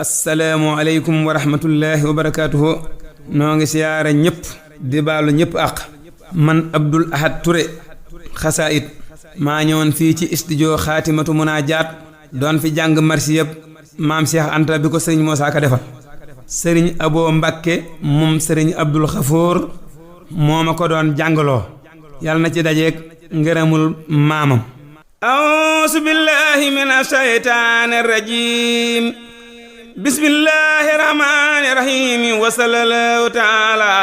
assalaamu aleykum wa rahmatullahi wa barakaatuhu. noo ngi siyaara ñépp di baalu ñépp àq. man Abdul Ahad Touré xasaayid maa ñëwoon fii ci studio xaatimatu munaajaat doon fi jàng marsi yëpp maam Cheikh Anta bi ko sëriñ Moussa Ka defal. sëriñ Abo Mbàkke moom sëriñ Abdul Xafoor moo ma ko doon jàngaloo yàlla na ci dajeek ngërëmul maamam. auzu billahi mina shaytaani rajiim. bismillahi rahmaani rahiim. wa sallallahu taala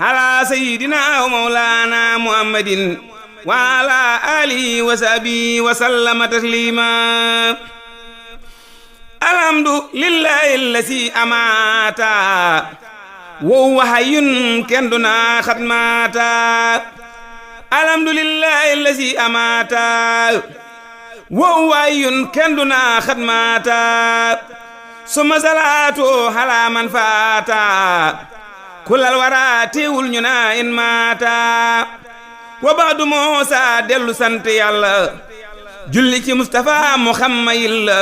ala sayyidina wa mawlana muhammadin wa ala alihi wa sahbihi wa sallama taslima. alhamdu lillahi allasi amaata wa huwa hayyun kenduna xatmaata. alhamdu lillahi allasi amaata wa huwa hayyun kenduna xatmaata. summa salaatu ala man faata kulal wara teewul ñu naa in maata. wa baadu Muusa dellu sant yàlla julli ci Mustafa Muhammadin la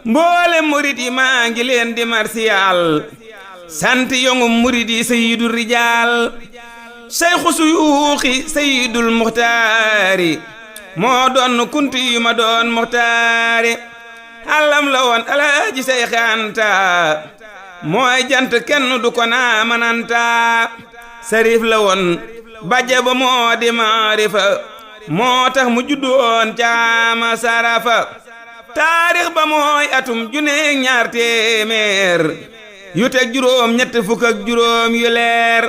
mboole murid yi maa ngi leen di marsiyal sant yongu murid yi sayyidu rijaal sayxu suyuuxi sayyidul muxtaari moo doon kunti yu ma doon muxtaari. àllam la woon alaaji Seex Anta mooy jant kenn du ko naa mananta. sarif la woon bajja ba moo di maarifa moo tax mu juddoon caama sarafa. taarix ba mooy atum juneeg ñaar téeméer yu teg juróom ñett fukk ak juróom yu leer.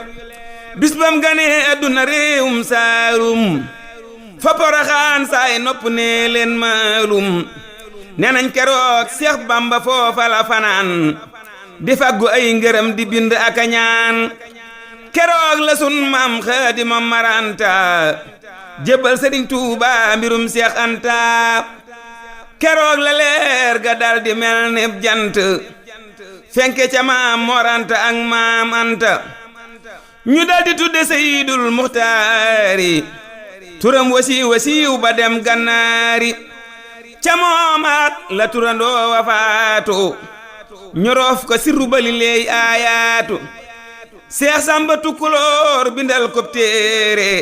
bis bam ganee adduna réewum saalum fa Poroxaan saay nopp nee leen maalum. nee nañ keroog Seex Bamba foofa la fanaan di faggu ay ngërëm di bind ak a ñaan. keroog la sun maam Xaadima Maranta jébbal Sëriñ Tuuba mbirum Seex Anta. keroog la leer ga dal di mel ne jant fenke ca maam Mor Anta ak maam Anta. ñu dal di tudde Seydul Muxtaari turam wasiiw ba dem gannaari. ca moomaat la turandoo wa faatu ñu roof ko sirru bali leey aayaatu. Seex Samba Tukulóor bindal ko téere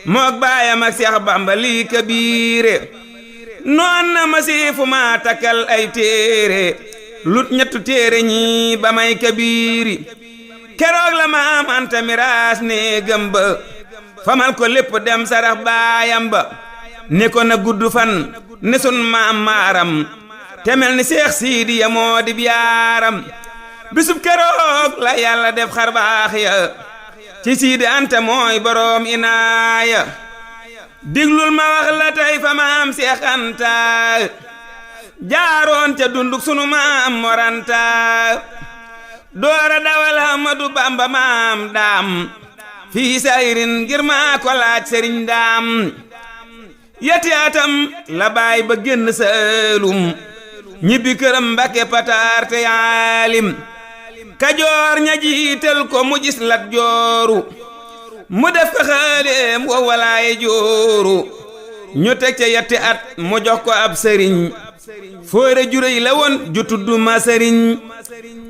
mook baayam ak Seex Bamba lii kabiire. noon na masiifu maa takkal ay téere lut ñettu téere ñi ba may kabiiri. keroog la maam Anta miraas ne gëmba famal ko lépp dem sarax baayam ba ne ko na gudd fan ne sun maam maaram te mel ni Seex Siidiya moo di biyaaram. bisub keroog la yàlla def xar baax ya ci Siidi Anta mooy boroom inaaya. diglul ma wax la tey fa maam Seex Anta jaaroon ca dunduk sunu maam Mor Anta. doora dawal Ahmadu Bamba maam daam fii sayrin ngir maa ko laaj sëriñ daam. yati atam la baay ba génn Saalum ñibbi këram Mbakke Pataar te yaalim. Kajoor ña jiital ko mu gis Lat Jooru mu def ko xaaleem wa walaaye jooru. ñu teg ca yetti at mu jox ko ab sëriñ fóore juréy la woon ju tudd ma sëriñ.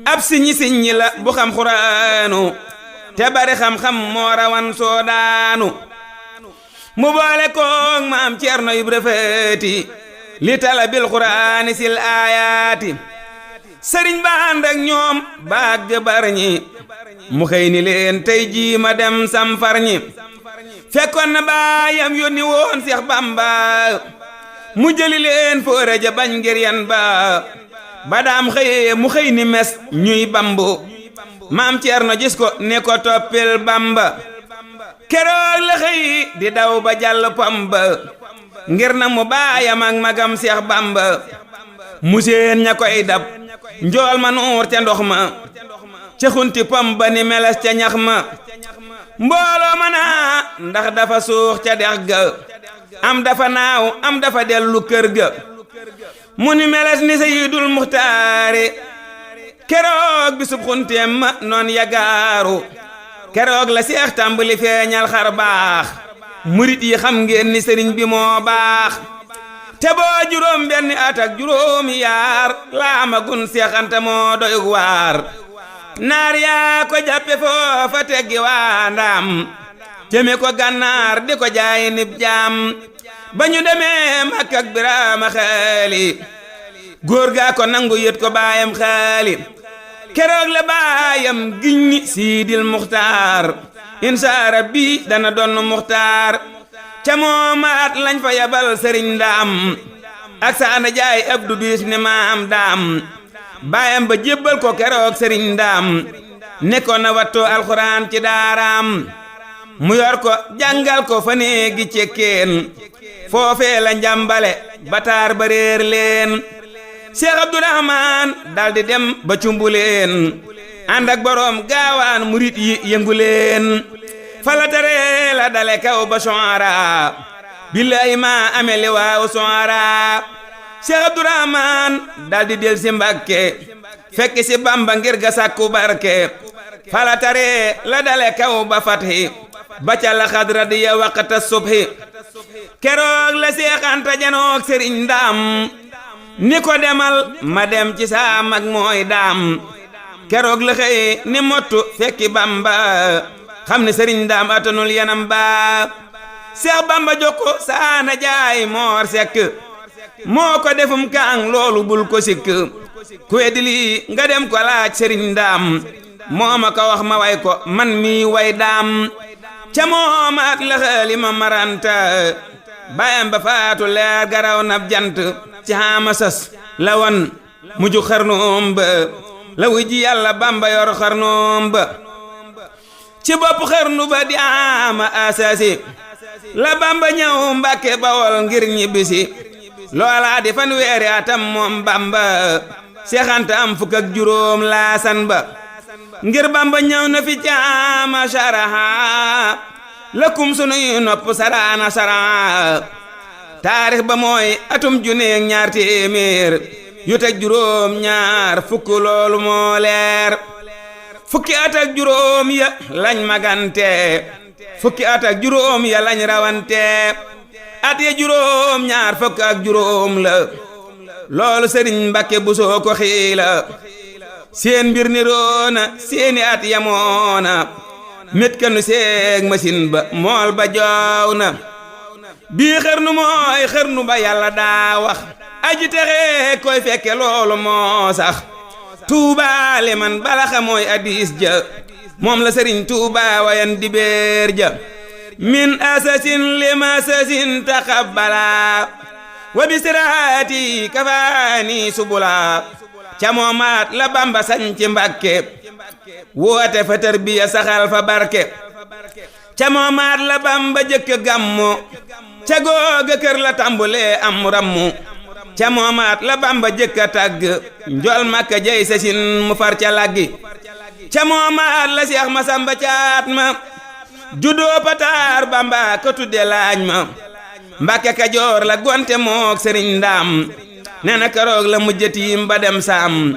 ab siñi la bu xam xuraanu te bari xam-xam moo rawan soodaanu. mu boole koog maam Ceerno Ibra Faati li tala bil xuraani sil aayaati. sëriñ ba ànd ak ñoom baag bar ñi mu xëy ni leen tey jii ma dem samfar ñi. fekkoon na baayam yónni woon Seex Bamba mu jëli leen fóore ja bañ ngir yan ba daam xëyee mu xëy ni mes ñuy bambu. maam Ceerno gis ko ne ko toppil Bamba. keroog la xëy di daw ba jàll Pamba ngir na mu baayam ak magam Seex Bamba. mu seen ña koy dab njool ma nuur ca ndox ma ca xunti Pamba ni meles ca ñax ma. mbooloo ma naa ndax dafa suux ca dex ga am dafa naaw am dafa dellu kër ga. mu ni meles ni Sayyidul Muxtaari keroog bisub xunteem ma noon yagaaru. keroog la Seex tàmbali feeñal xar baax murit yi xam ngeen ni sëriñ bi moo baax. te boo juróom benni at ak juróomi yaar laamagun Seex Anta moo doyug waar naar yaa ko jàppe foofa teggi waa ndaam jëme ko gànnaar di ko jaay nib jaam ba ñu demee Makka ak Biraama Xaali góor gaa ko nangu yët ko baayam Xaali keroog la baayam giññi Siidil Muxtaar insa rabbi dana doon Muxtaar ca moomaat lañ fa yabal sëriñ Ndaam ak Saana Jaay Abdu Biis ne maam daam baayam ba jébbal ko keroog sëriñ Ndaam nekkoon na wattoo alxuraan ci daaraam mu yor ko jàngal ko fa néegi cekkeen foofee la njàmbale bataar ba réer leen Cheikh Abdourahman daldi dem ba cumbuleen ànd ak boroom gaawaan murit yi yëngu leen fala tere la dale kaw ba Sohara billahi ma ameli waaw Sohara Cheikh Abdourahman daldi del si Mbàkke fekk si Bamba ngir ga sàkku barke fala tere la dale kaw ba Fathi ba ca la xadra di ya waqta subhi keroog la Seex Anta janoog Sëriñ Ndaam ni ko demal ma dem ci saa mag mooy daam keroog la xëy ni mottu fekki Bamba xam ne Sëriñ Ndaam atanul yanam ba Seex Bamba jokko Saana Jaay Moor Sekk moo ko defum kaang loolu bul ko sikk ku weddi lii nga dem ko laaj Sëriñ Ndaam moo ma ko wax ma way ko man mi way daam ca moomaat la xaali ma maranta bayam ba faatu leer garaw nab jant ci xaama sas la wan muju xarnoom ba la wujji Yàlla Bamba yor xarnoom ba ci bopp xarnu ba di ama asasi la Bamba ñëw Mbàkke Bawol ngir ñibbisi loola di fanweeri atam moom Bamba Seex Anta am fukk ak juróom laasan ba ngir Bamba ñëw na fi caama sharaha lakum sunuy nopp saraana sara taarix ba mooy atum junneeg ñaar téeméer yu teg juróom ñaar fukk loolu moo leer fukki at ak juróom ya lañ magante fukki at ak juróom ya lañ rawante at ya juróom ñaar fukk ak juróom la loolu Sëriñ Mbàkke Buso ko xiila seen mbir ni roona seeni at yamoona met kanu seeg machine ba mool ba joow na bii xarnu mooy xarnu ba Yàlla daa wax aji texe koy fekke loolu moo sax Tuubaa li man balaxa mooy hadiis ja moom la Sëriñ Tuubaa wayan dibeer ja min asasin limasasin taqabbala wa bisiraati kafaani subula ca moomaat la Bamba sañ ci Mbàkke woote fa tarbiya saxal fa barke ca moomaat la Bamba jëkk gàmmu ca googa kër la tambulee am rammu ca moomaat la Bamba jëkk tàgg njol Makka jey sasin mu far ca laggi ca moomaat la Seex Masamba Caat ma juddoo pataar Bamba ko tudde laañ ma Mbàkke Kajoor la gonte mook Sëriñ Ndaam nena keroog la mujjatiim ba dem saam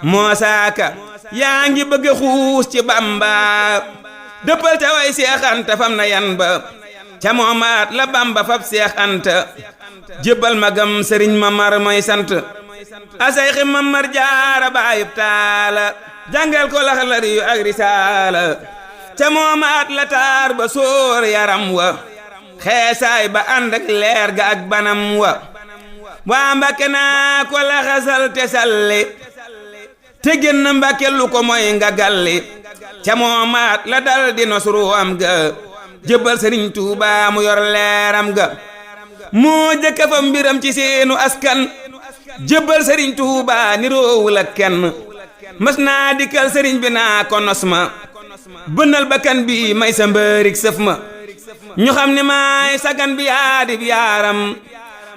moo saaka yaa ngi bëgg xuus ci Bamba dëppal te way Seex Anta fam na yan ba ca moomaat la Bamba fab Seex Anta jébbal magam Sëriñ Mamar mooy sant asayxi Mamar Jaara baayub taala jàngal ko Laxdari yu ak Risaala ca moomaat la taar ba sóor yaram wa xeesaay ba ànd ak leer ga ak banam wa waa Mbàkke naa ko laxasal te salli te génn Mbàkke lu ko moy nga galli ca moomaat la dal di nosru am ga jébbal Sëriñ Tuubaa mu yor leeram ga moo jëkka fa mbiram ci seenu askan jébbal Sëriñ Tuubaa ni roowul ak kenn mas naa dikkal sëriñ bi naa ko nos ma bënnal bakkan bi may sa mbërik sëf ma ñu xam ne maay sagan bi yaadib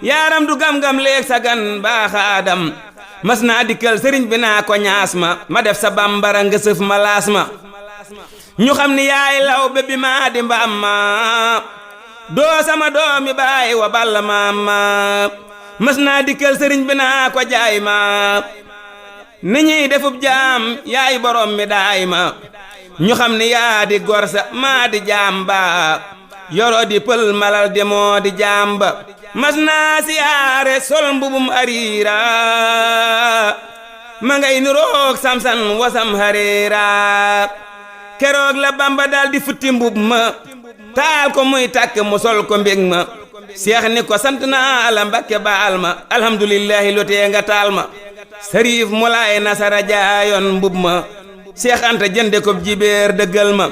yaaram du gam-gam leeg sagan baaxaadam mas naa dikkal sëriñ bi naa ko ñaas ma def sa bambara nga sëf ma laas ma ñu xam ni yaay law be bi maa di mbaam ma doo sama doomi baay wa balla ma mas naa dikkal sëriñ bi naa ko jaay ma ni ñuy defub jaam yaay borom mi daay ma ñu xam ni yaa di gorsa maa di jaam ba yoroo di pël malal demoo di jaam ba mas naa siyaare sol mbubum ariira ma ngay niroog samsan wasam hareera keroog la Bamba daal di futti mbub ma taal ko muy tàkk mu sol ko mbég ma seex ni ko sant naa la Mbakke baal ma alhamdulillahi lotee nga taal ma sariif mu laay nasara jaayoon mbub ma seex anta jënde ko jibeer dëggal ma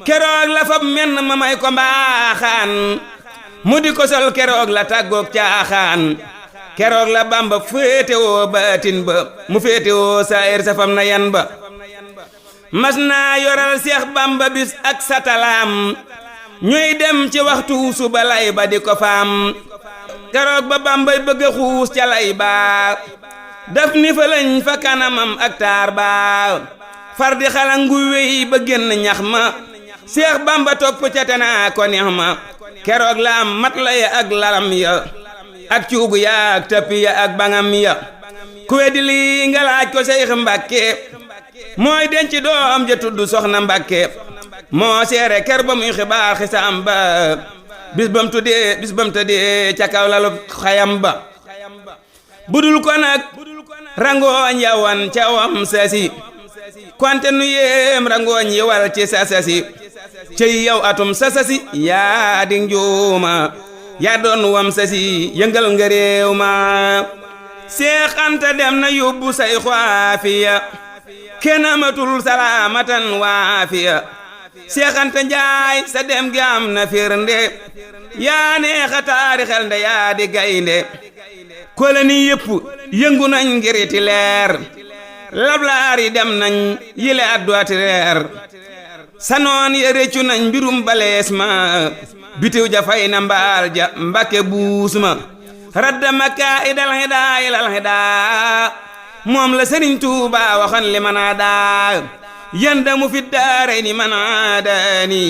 keroog la fab menn ma may ko mbaaxaan mu di ko sol keroog la tàggoog caaxaan keroog la Bamba féetewoo baatin ba mu féetewoo saayir safam na yan ba mas naa yoral seex Bamba bis ak satalaam ñuy dem ci waxtu suba lay ba di ko faam keroog ba Bambay bëgg a xuus ca lay ba daf ni fa lañ fa kanamam ak taar ba far di xalangu wéy ba génn ñax ma seex Bamba topp ca te naa ko neex ma keroog la am mat la ya ak lalam ya ak cuugu ya ak tappi ya ak bangam ya ku weddi lii nga laaj ko Seex Mbàkke mooy denc doom ja tudd Soxna Mbàkke moo seere ker ba muy xibaar xisaam ba bis bam tëddee ca kaw lalu xayam ba budul ko nag rangooñ yawan ca wam sasi konte nu yéem rangooñ yi wal ci sasasi cey yow atum sasasi yaa di njuuma yaa doon wam sasi yëngal nga réew ma Seex Anta dem na yóbbu say xaafiya kenn amatul salaamatan waafiya Seex Anta Njaay sa dem gi am na firnde yaa neexa taarixel nde yaa di gaynde koloni yépp yëngu nañ ngiriti leer lablaar yi dem nañ yile adduati reer sanoon ya réccu nañ mbirum balees ma bitiw ja fay na mbaal ja Mbakke buus ma radda makka idal hidaa ilal hidaa moom la Sëriñ Tuubaa waxoon li manaa daa yandamu fi daarayni man aadaani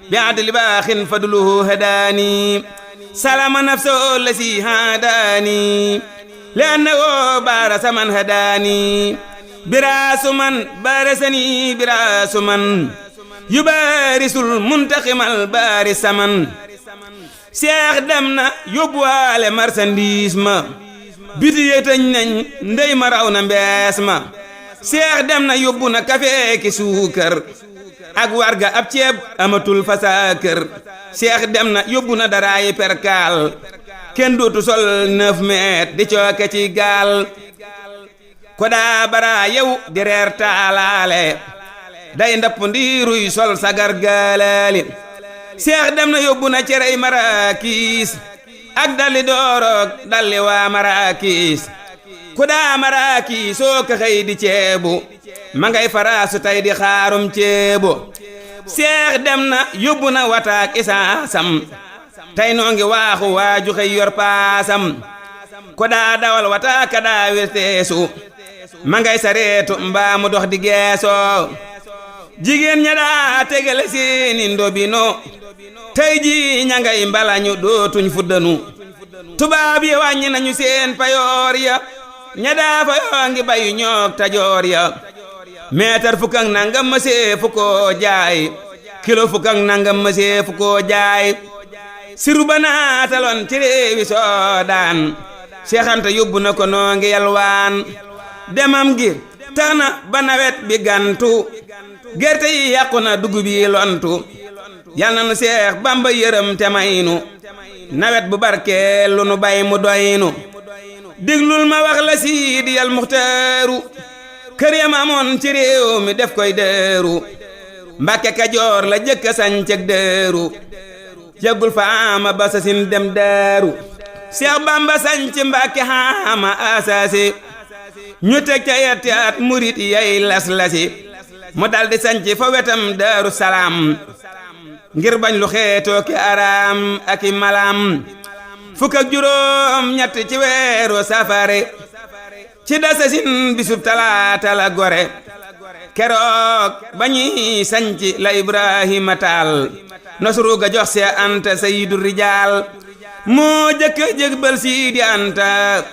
bi adli baaxin fadluhu hadaani salama nafsahu lasi hadaani li annahu baarasa man hadaani biraasu man baarasani biraasu man yubaarisul muntaximal baarisa man seex dem na yóbbuwaale marchandise ma biti yëtëñ nañ ndey ma raw na mbees ma seex dem na yóbbu na kafe ki suukar ak warga ab ceeb amatul fa sa kër seex dem na yóbbu na daraayi perkaal kenn dootu sol 9 mètres di cooke ci gaal ko daa bara yow di reer taalaale day ndapp ndiiruy sol sagar gaalaali seex dem na yóbbu na cerey marakiis ak dalli dooroog dalli waa marakiis ku daa marakiis soo ko xëy di ceebu ma ngay faraasu tay di xaarum ceebu seex dem na yóbbu na wataak isaasam tay noo ngi waaxu waaju xëy yor paasam ku daa dawal wataaka daa wirteesu ma ngay sareetu mbaa mu dox di geesoo jigéen ña daa tegale seeni ndobino tey ji ña ngay mbalañu dootuñ fuddanu tubaab yi wàññi nañu seen payoor ya ña daa fayoo ngi bayu ñoog tajoor ya meetar fukk ak nangam ma see fu koo jaay kilo fukk ak nangam ma see fu koo jaay siru ba naataloon ci réewi Soodaan Seex Anta yóbbu na ko noo ngi yalwaan demam gi tax na ba nawet bi gantu gerte yi yàqu na dugub yi lontu yal na nu Seex Bamba yërëm te maynu nawet bu barkeel lu nu bay mu doynu diglul ma wax la Siidi al Muxtaaru kër yam amoon ci réew mi def koy dëeru Mbàkke Kajoor la jëkka sañceg dëeru yëggul fa ama ba sa sin dem dëeru Seex Bamba sañc Mbàkke xaama asaasi ñu teg ca yetti at murit yay las-lasi mu daldi sañc fa wetam Daaru Salaam ngir bañ lu xeetoo ki araam ak i malaam fukk ak juróom ñett ci weeru safare ci dasasin bisub talaata la gore keroog ba ñuy sañc la Ibrahima taal Nasru ga jox Seex Anta sayyidu rijaal moo jëkka jébbal Siidi Anta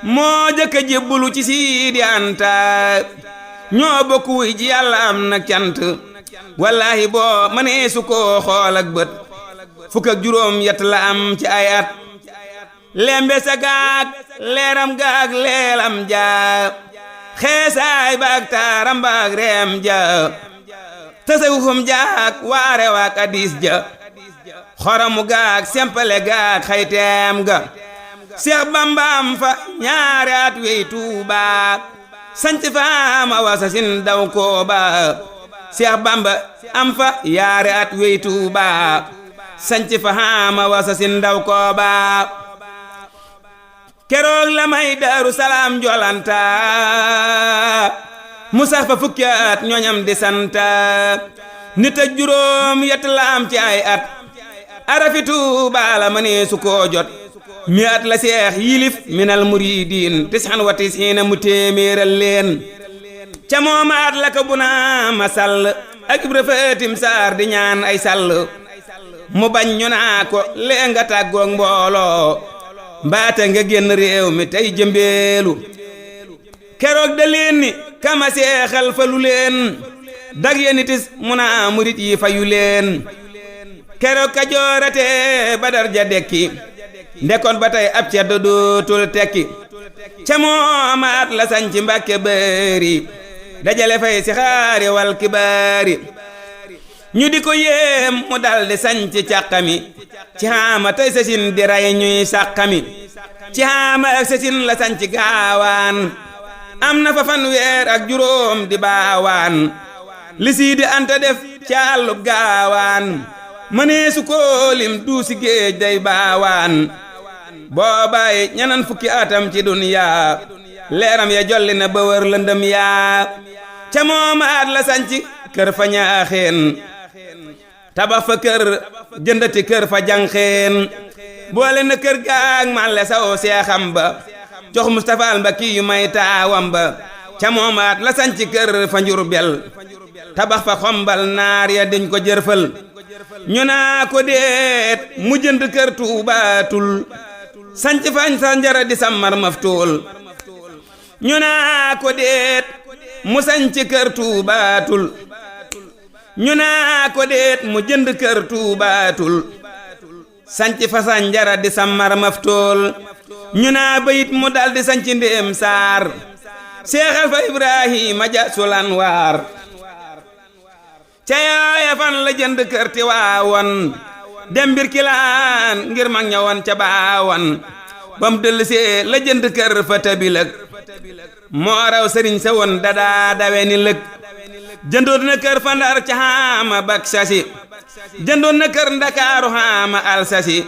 moo jëkka jébbulu ci Siidi Anta ñoo bokk wuy ji Yàlla am na cant wallahi boo mënee su ko xool ak bët fukk ak juróom yett la am ci ay at lembe sa gaag leeram gaag leelam ja xeesaay baag taaram baag reem ja tasawufum jaag waare waag hadiis ja xoramu gaag sempale gaag xayteem ga Seex Bamba am fa ñaari at wey Tuuba sanc faama wasasin daw kooba Seex Bamba am fa yaari at wey Tuuba sanc faama wasasin daw kooba keroog la may Daaru Salaam jolanta mu sax fa fukki at ñoñam di santa nit ak juróom yett la am ci ay at arafi Tuuba la mënee su koo jot mi at la seex yilif minal muridiin 99 mu téeméeral leen ca moomaat la ko bu naa ma sàll ak Ibra Fatim Saar di ñaan ay sàll mu bañ ñu naa ko lee nga tàggoog mbooloo mbaate nga génn réew mi tey jëmbeelu keroog da leen ni kama seexal fa lu leen dag yenitis mu naa murit yi fayu leen keroog ka joorate Badar ja dekki ndekoon ba tey ab ceddo dootul tekki ca moomaat la sañ ci Mbàkke Bari dajale fay si xaari wal kibaari ñu di ko yéem mu daldi sañ ci càqami ci xaama tey sasin di ray ñuy sàqami ci xaama ak sasin la sañ ci gaawaan am na fa fanweer ak juróom di baawaan li Sidi Anta def ci àllub gaawaan mënee su koolim duusi géej day baawaan boobaay ñanan fukki atam ci duniyaa leeram ya jolli na ba wër lëndëm yaa ca moomaat la sanci kër fa ñaaxeen tabax fa kër jëndati kër fa janxeen boole na kër gaag màlle saw seexam ba jox Mustapha al Mbakki yu may taawam ba ca moomaat la sanci kër fa Njurbel tabax fa xombal naar ya dañ ko jërfal ñu naa ko deet mu jënd kër Tuubaatul sanc fañ sa njara di sammar maftuul ñu naa ko deet mu sanc kër Tuubaatul ñu naa ko deet mu jënd kër Tuubaatul sanc fa sa njara di sammar maftuul ñu naa bayit mu daldi sanc ndéem saar seexal fa Ibrahima ja sulan waar ca yaaya fan la jënd kër Tiwaawan dem mbir kilaan ngir mag ñawoon ca baawan bam dellusee la jënd kër fa tabilëg moo raw sëriñ sa woon dadaa dawe ni lëg jëndoon na kër fa Ndar ca xaama bak sasi jëndoon na kër Ndakaaru xaama al sasi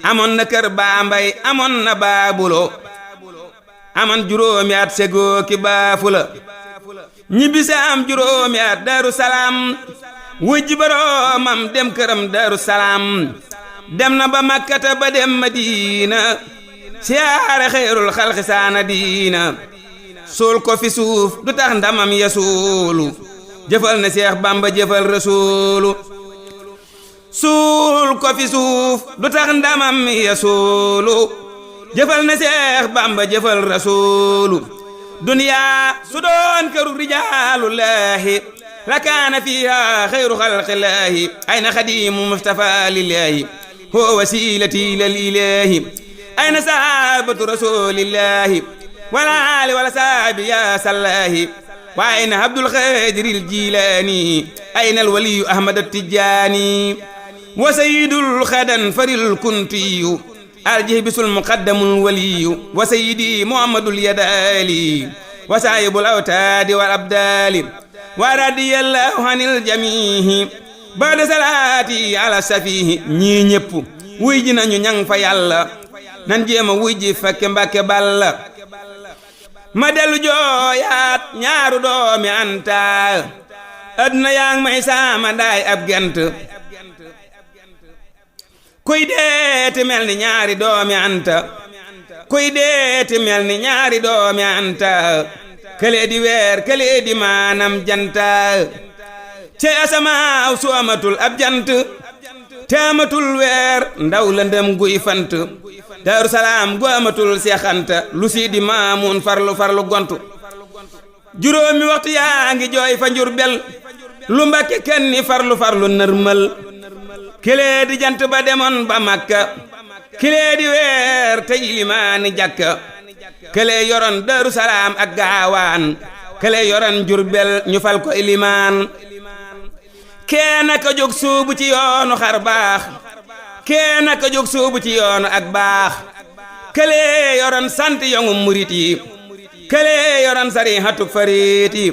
amoon na kër Baambay amoon na Baabulo amoon juróomi at segoo ki Baafula ñibbise am juróomi at Daaru Salaam wujji boroomam dem këram Daaru Salaam dem na ba Makkata ba dem Madina siyaare xeyrul xalqi saana diina suul ko fi suuf du tax ndamam ya suulu jëfal na Seex Bamba jëfal Rasuulu suul ko fi suuf du tax ndamam ya suulu jëfal na Seex Bamba jëfal Rasuulu duniyaa su doon këru rijaalullaahi la kaana fiihaa xayru xalqillaahi ayna xadiimu Mustafaa lillaahi huwa wasiilati ilal ilaahi ayna sahabatu rasuulillaahi wala aali wala saabi yaa sallaahi wa ayna Abdul Qaadiril Jiilaani ayna alwaliyu Ahmad Tijaani wa sayyidul xadan faril kuntiyu aljihbisul muqaddamul waliyu wa sayyidi Muhammadul Yadaali wa saahibul awtaadi wal abdaali wa radiyallahu anil jamiihi ba'da salaati ala safiihi ñii ñépp wuy ji nañu ñang fa yàlla nan jéema wuy ji fekke Mbàkke Balla ma dellu jooyaat ñaaru doomi Anta aduna yaang may saama ndaay ab gent kuy deeti mel ni ñaari doomi Anta kuy deeti mel ni ñaari doomi Anta këlee di weer këlee di maanam janta cey asamaaw su amatul ab jant te amatul weer ndaw la ndëm guy fant Daaru Salaam gu amatul Seex Anta lu Sidi Maamun farlu gontu juróomi waxtu yaa ngi jooy fa Njurbel lu Mbàkke kenn ni farlu nërmal këlee di jant ba demoon ba Makka kilee di weer tey limaani jàkka këlee yoroon Daaru Salaam ak gaawaan këlee yoroon Jurbel ñu fal ko ilimaan keena ka jóg suubu ci yoonu xar baax keena ka jóg suubu ci yoonu ak baax këlee yoroon sant yongu murit yi këlee yoroon sarihatuk farit yi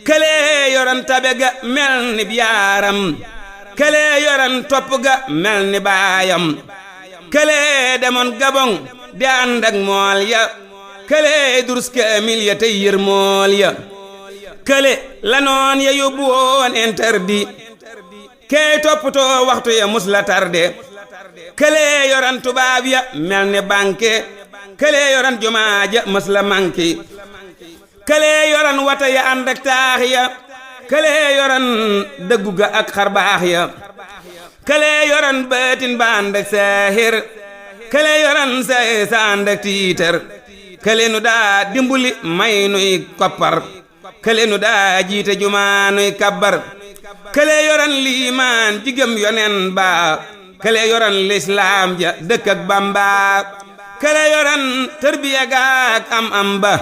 këlee yoroon tabe ga mel ni biyaaram këlee yoroon topp ga mel ni baayam këlee demoon Gabon di ànd ak mool ya këlee durus kaamil ya tey yër mool ya kële la noon ya yóbbu woon interdit kee toppatoo waxtu ya mus la tarde këlee yoroon tubaab ya mel ni banque këlee yoroon jumaa ja mus la manki këlee yoroon wata ya ànd ak taax ya këlee yoroon dëggu ga ak xarbaax ya këlee yoroon baatin ba ànd ak saahir këlee yoroon saahir sa ànd ak tiitar këlee nu daa dimbuli may nuy koppar këlee nu daa jiite jumaa nuy kabbar këlee yoroon liimaan jigëm yonen ba këlee yoroon lislaam ja dëkk ak Bamba këlee yoroon tërbiya ga ak am ba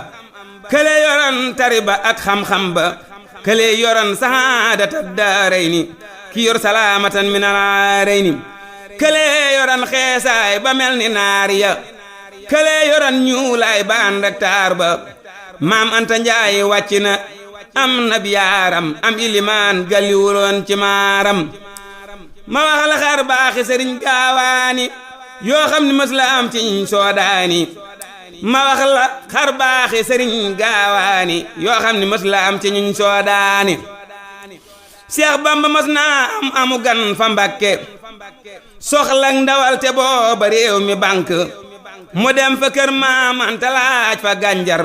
këlee yoroon tariba ak xam-xam ba këlee yoroon sahaadata daarayni ki yor salaamatan min alaarayni këlee yoroon xeesaay ba mel ni naar ya këlee yoroon ñuulaay ba ànd ak taar ba maam Anta Njaay wàcc na am na biyaaram am ilimaan galliwuloon ci maaram ma wax la xar baaxi sëriñ gaawaani yoo xam ni mës la am ci ñiñ soodaani ma wax la xar baaxi sëriñ gaawaani yoo xam ni mës la am ci ñiñ soodaani Seex Bamba mës naa am amu gan fa Mbàkke soxlak ndawal te booba réew mi bank mu dem fa kër maam Anta laaj fa gànjar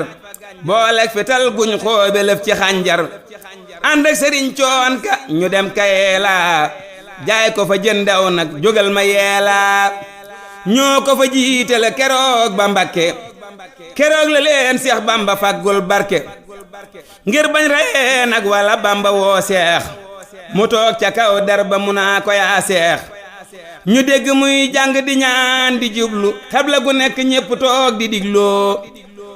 booleeg fetal guñ xoobe lëf ci xànjar ànd ak sëriñ coon ka ñu dem Kayeela jaay ko fa jëndaw nag jógal ma yeela ñoo ko fa jiitale keroog ba Mbàkke keroog la leen Seex Bamba faggul barke ngir bañ reyee nag wala Bamba woo Seex mu toog ca kaw der ba mu naa ko yaa Seex ñu dégg muy jàng di ñaan di jublu xebla gu nekk ñépp toog di digloo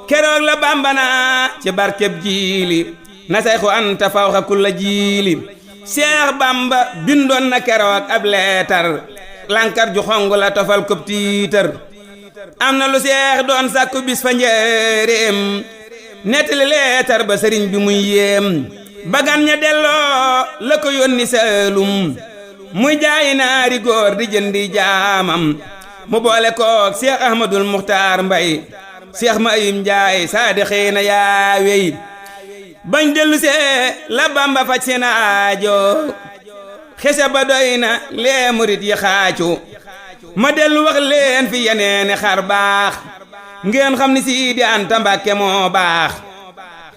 keroog la Bamba naa ci barkeb jiili na Sayxu Anta fawxa kulla jiili Seex Bamba bindoon na keroog ab leetar lankar ju xong la tofal kob tiitar am na lu Seex doon sàkku bis fa njëreem nettali leetar ba sëriñ bi muy yéem bagan ña delloo la ko yónni Saalum muy jaayi naari góor di jëndi jaamam mu boole koog Seex Ahmadul Muxtaar Mbay Seex Mayim Njaay saadixiina yaa wey bañ dellu see la Bamba faj seen aajo xese ba doy na lee murit yi xaacu ma dellu wax leen fi yeneeni xar baax ngeen xam ni Sidi Anta Mbàkke moo baax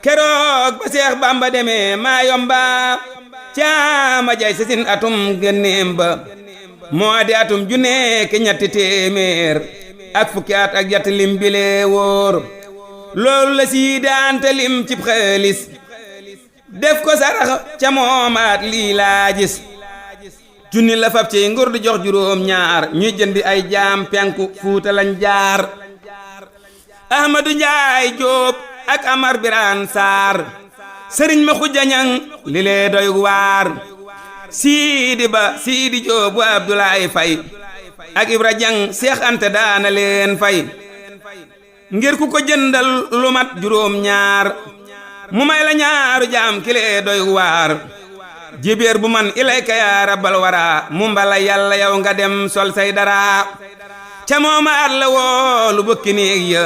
keroog ba Seex Bamba demee maa yomba caama jay sasin atum gënneem ba moo di atum junne ki ñetti téeméer ak fukki at ak yat lim bile wóor loolu la Sidi Anta lim cib xaalis def ko sarax ca moomaat lii laa gis junni la fab ci nguur di jox juróom ñaar ñuy jëndi ay jaam penku Fuuta lañ jaar Ahmadu Njaay Jóob ak Amar Biraan Saar sëriñ ma xujja ñang li lee doy waar Siidi Ba Siidi Jóob wa Abdoulaye Fay ak Ibra Jang Seex Anta daana leen fay ngir ku ko jëndal lu mat juróom ñaar mu may la ñaaru jaam ki lee doy waar jibéer bu man ilayka yaa rabbal wara mu mbala yàlla yow nga dem sol say dara ca mooma at la woolu bokki néeg ya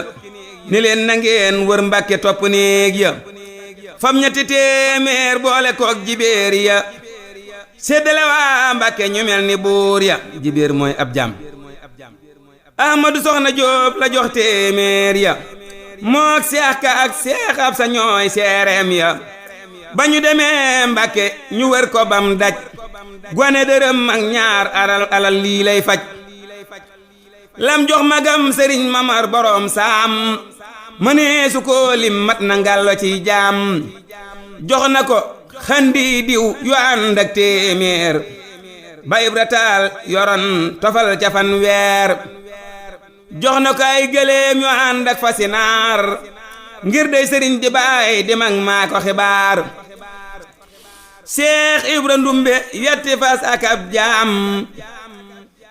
ni leen na ngeen wër Mbàkke topp néeg ya fam ñetti téeméer boole koog jibéer ya séddale waa Mbàkke ñu mel ni buur ya jibéer mooy ab jaam Ahmadu Soxna Jóob la jox téeméer ya mook Seex Ka ak Seex Absa ñooy seereem ya ba ñu demee Mbàkke ñu wër ko bam daj gone dërëm ak ñaar alal lii lay faj lam jox magam sëriñ Mamar borom saam mënee su ko lim mat na ngàllo ci jaam jox na ko xandi diw yu ànd ak téeméer ba Ibra Taal yoroon tofal ca fanweer jox na ko ay gëléem yu ànd ak fasi naar ngir day sëriñ di baay di mag maa ko xibaar Seex Ibra Ndumbe yetti fas ak ab jaam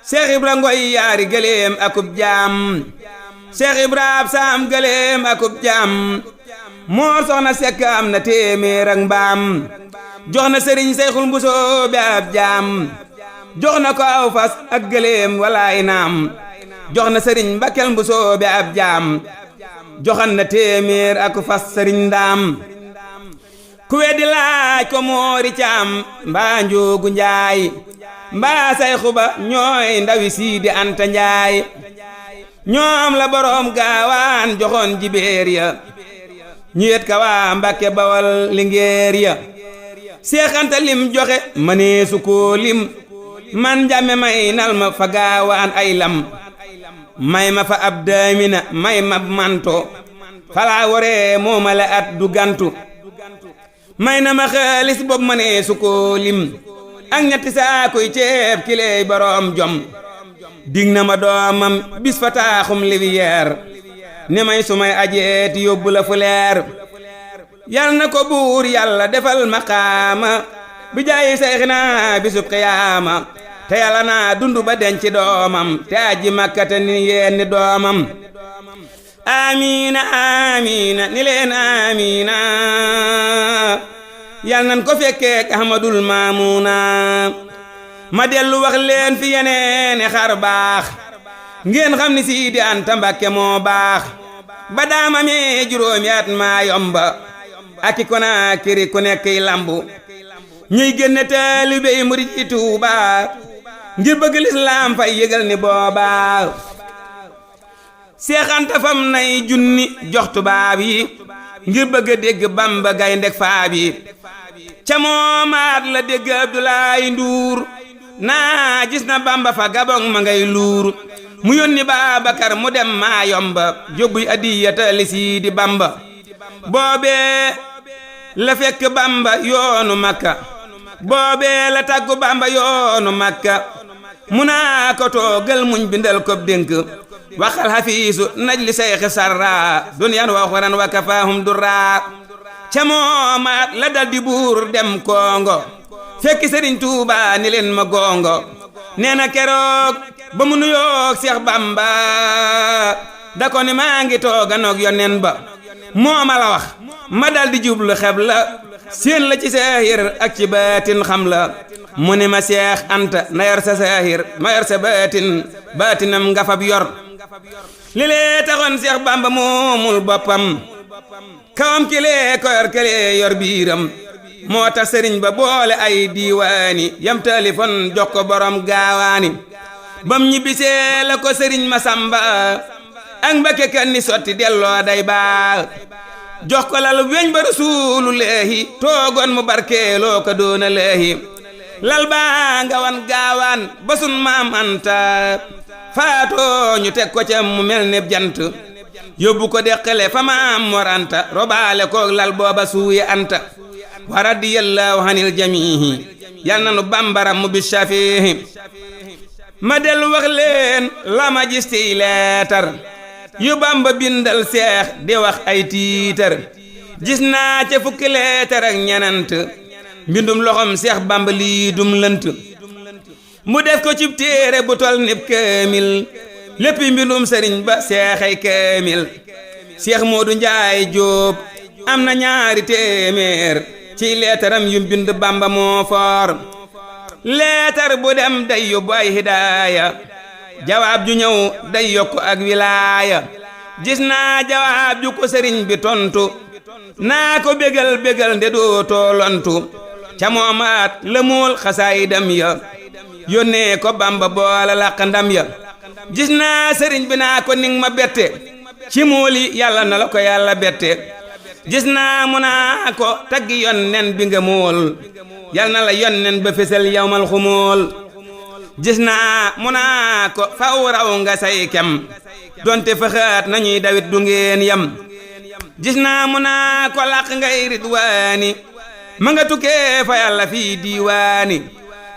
Seex Ibra Ngoy yaari gëléem akub jaam Seex Ibra ab saam gëléem akub jaam Moor Soxna Sekk am na téeméer ak mbaam jox na sëriñ Seexul Mbusoobe ab jaam jox na ko aw fas ak gëléem walaay naam jox na sëriñ Mbakkel Mbusoobe ab jaam joxan na téeméer ak fas sëriñ Ndaam ku weddi laaj ko Moori Caam mbaa Njoogu Njaay mbaa Sayxu Ba ñooy ndawi Siidi Anta Njaay ñoom la boroom gaawaan joxoon jibeer ya ñu yet ka waa Mbàkke Bawal Lingeer ya Seex Anta lim joxe mëneesu koo lim man njàmme may nal ma fa gaawaan ay lam may ma fa ab daamina may ma manto falaa waree moomale at du gantu may na ma xaalis bopp mëneesu koo lim ak ñetti saakuy ceeb kileey boroom jom dig na ma doomam bis fa taaxum liwiyeer ni may sumay ajeeti yóbbu la fu leer yal na ko buur yàlla defal maqaama bi jaayi Seexina bisub qiyaama te yàlla naa dundu ba denc doomam te aji makkate ni yeen ni doomam amiina amiina ni leen amiina yal nan ko fekkeek Ahmadul Maamuuna ma dellu wax leen fi yeneeni xar baax ngeen xam ni Siidi Anta Mbàkke moo baax ba daama mi juróomi at maa yomba aki Konaakiri ku nekk lambu ñuy génne taalibe yi murid yi Tuuba ngir bëgg lislaam fay yëgal ni booba Seex Anta fam nay junni jox tubaab yi ngir bëgg a dégg Bamba gayndek faab yi ca moomaat la dégg Abdoulaye Nduur naa gis na Bamba fa Gabon ma ngay luur mu yónni Babakar mu dem maa yomba yóbbuy adiyata li Siidi Bamba boobee la fekk Bamba yoonu Makka boobee la tàggu Bamba yoonu Makka mu naa ko toogal muñ bindal ko dénk waxal hafiisu najli Seex Sarra dunyan wa uxran wa kafaahum durra ca moomaat la dal di buur dem Kongo fekki Sëriñ Tuuba ni leen ma gongo nee na keroog ba mu nuyoog Seex Bamba da ko ni maa ngi tooga noog yonen ba moo ma la wax ma dal di jublu xeb la seen la ci saahir ak ci baatin xam la mu ni ma Seex Anta na yor sa saahir ma yor sa baatinam nga fab yor li lee taxoon Seex Bamba moomul boppam kawam ki lee ko yor kelee yor biiram moo tax sëriñ ba boole ay diiwaani yam téléphone jox ko borom gaawaani bam ñibbisee la ko sëriñ Masamba ak Mbakke Kanni sotti delloo day baa jox ko lal weñ ba Rasuulullaahi toogoon mu barkeeloo ko doona leehi lal baa nga wan gaawaan ba sun maam Anta faatoo ñu teg ko ca mu mel ne jant yóbbu ko deqale fa maam Mor Anta robaale koog lal booba suuye Anta wa radiyallahu anil jamiihi yal na nu bambaram mu bi shafiihi ma dellu wax leen la ma gis ci leetar yu Bamba bindal Seex di wax ay tiitar gis naa ca fukki leetar ak ñenant mbindum loxom Seex Bamba lii dum lënt mu def ko cib téere bu tol nib kaamil léppi mbindum sëriñ ba seexay kaamil Seex Moodu Njaay Jóob am na ñaari téeméer ci leetaram yu bind Bamba moo foor leetar bu dem day yóbbu ay hidaaya jawaab ju ñëw day yokk ak wilaaya gis naa jawaab ju ko sëriñ bi tontu naa ko bégal bégal nde doo toolontu ca moomaat la muul xasaayidam ya yónnee ko Bamba boola làq ndam ya gis naa sëriñ bi naa ko ning ma bette ci muuli yàlla na la ko yàlla bette gis naa mu naa ko taggi yonnen bi nga mool yal na la yonnen ba fesal yawmal xumool gis naa mu naa ko faw raw nga say kem donte faxaat nañuy dawit du ngeen yam gis naa mu naa ko làq ngay ridwaani ma nga tukkee fa yàlla fii diiwaani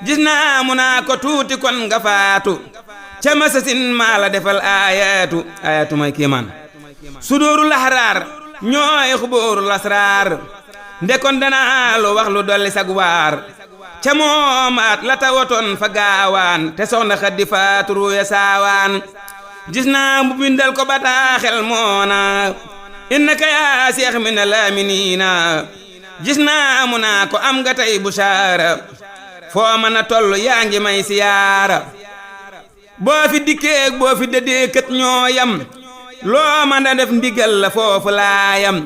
gis naa mu naa ko tuuti kon nga faatu ca masasin maa la defal ayatu may kéemaan sudóorul ahraar ñooy xubóorul asraar ndekon danaa lu wax lu dolli sag waar ca moomaat la tawotoon fa gaawaan te soxna Xadi Faatu ya saawaan gis naa mu bindal ko bataaxel moona innaka yaa seex min alaaminiina gis naa mu naa ko am nga tey busaara foo mën a toll yaa ngi may siyaara boo fi dikkeek boo fi dëddee kët ñoo yam loo mën a def ndigal la foofu laayam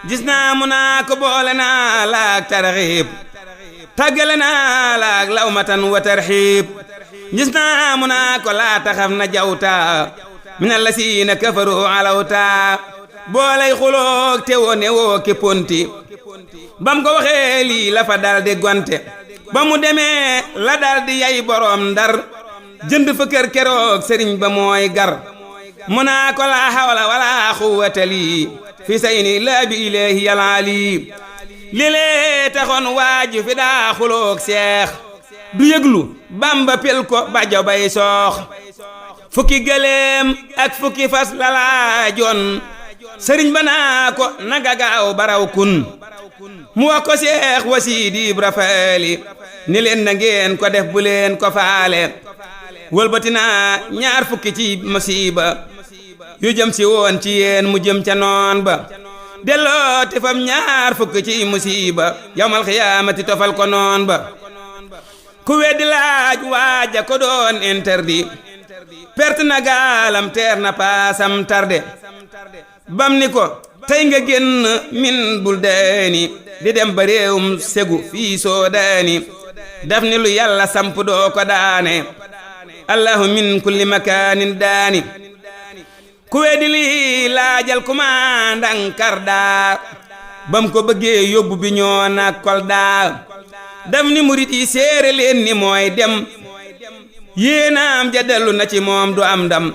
gis naa mu naa ko boole naa laak tarxiib tàggale naa laak lawmatan wa tarxiib gis naa mu naa ko laa taxaf na jawta mina lasiina kafaru alawta boolay xuloog te woo ne woo ki ponti bam ko waxee lii la fa dal di gonte ba mu demee la dal di yay boroom Ndar jënd fa kër keroog sëriñ ba mooy gar mu naa ko laa hawla wala quwwata lii fi sayni laa bi ilaahi yalaali li lee taxoon waaju fi daa xuloog seex du yëglu Bamba pel ko ba jobay soox fukki gëléem ak fukki fas lalaajoon sëriñ ba naa ko naga gaaw baraw kun mu wax ko seex wasiidi Ibra Faali ni leen na ngeen ko def bu leen ko faale wëlbati naa ñaar fukki ci musiba yu jëm si woon ci yéen mu jëm ca noon ba delloo te fam ñaar fukki ci musiba yawmal xiyaamati tofal ko noon ba ku weddi laaj waaja ko doon interdit perte na gaalam teer na paasam tarde bam ni ko tey nga génn min bul deeni di dem ba réewum segu fii soo daani daf ni lu yàlla samp doo ko daane allahu min kulli makaanin daani ku weddi lii laajal kumaandang Karda bam ko bëggee yóbbu bi ñoo na Kolda daf ni murit yi séere leen ni mooy dem yéenaam ja dellu na ci moom du am ndam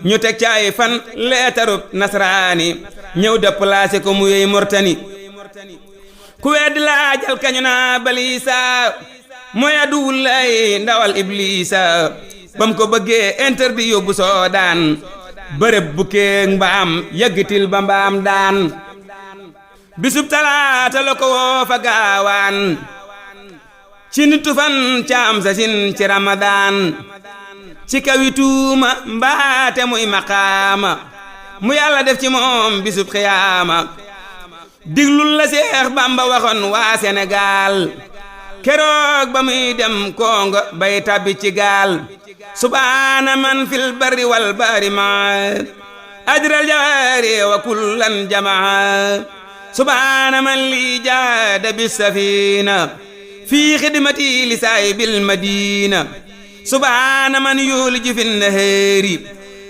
ñu teg ca ay fan leetarub nasraani ñëw déplacé ko mu yey Murtani ku weddi laajal kañu naa Balisa mooy aduwullay ndawal Iblisa bam ko bëggee interdit yóbbu Soodaan bërëb bu keeg mbaam yëggitil ba mbaam daan bisub talaata la ko woo fa gaawaan ci nitu fan caam sa sin ci Ramadaan ci kawi tuuma mbaate muy maqaama mu yàlla def ci moom bisub xiyaama diglul la Seex Bamba waxoon waa Sénégal keroog ba muy dem Kongo bay tabbi ci gaal subhaana man fil barri wal bahri ma ajral jawaari wa kullan jamaa subhaana man li jaada bis safina fii xidmati li saahibil madina subhaana man yuliju fi nahaari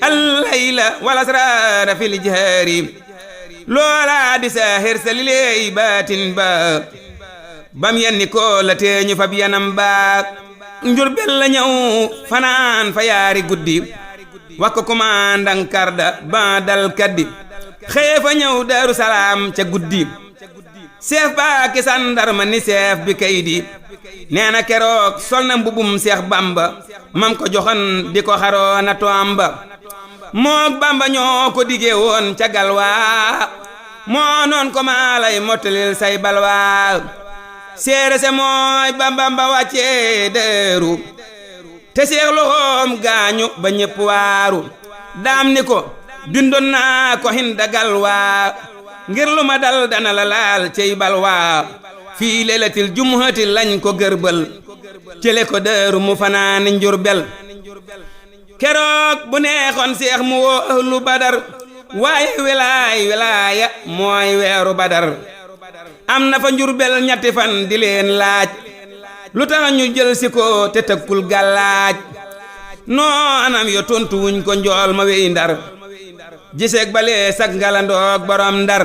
allayla wal asraara fil jihaari loola di saahir sa li leey baatin ba bam yenni ko la teeñu fab yanam ba Njurbel la ñëw fanaan fa yaari guddi wax ko kumaandang Karda ba dal kaddi xëye fa ñëw Daaru Salaam ca guddi seef ba ki sandarma ni seef bi kaydi nee na keroog sol na mbubum Seex Bamba mam ko joxoon di ko xaroo na toamba mook Bamba ñoo ko digee woon ca galwaa moo noon ko maa lay mottalil say balwaa seere se mooy Bamba wàccee Daaru te Seex loxoom gaañu ba ñépp waaru daam ni ko bindoon naa ko hinda galwaa ngir lu ma dal dana la laal cey balwaa fii leelatil jumuhati lañ ko gërbal jële ko Daaru mu fanaani Njurbel keroog bu neexoon Seex mu woo ahlu Badar waaye wilaaya mooy weeru Badar am na fa Njurbel ñetti fan di leen laaj lu tax ñu jël si ko te tëkkul gàllaaj noo anam yo tontu wuñ ko njool ma wey Ndar giseeg balee sag ngalandoog borom Ndar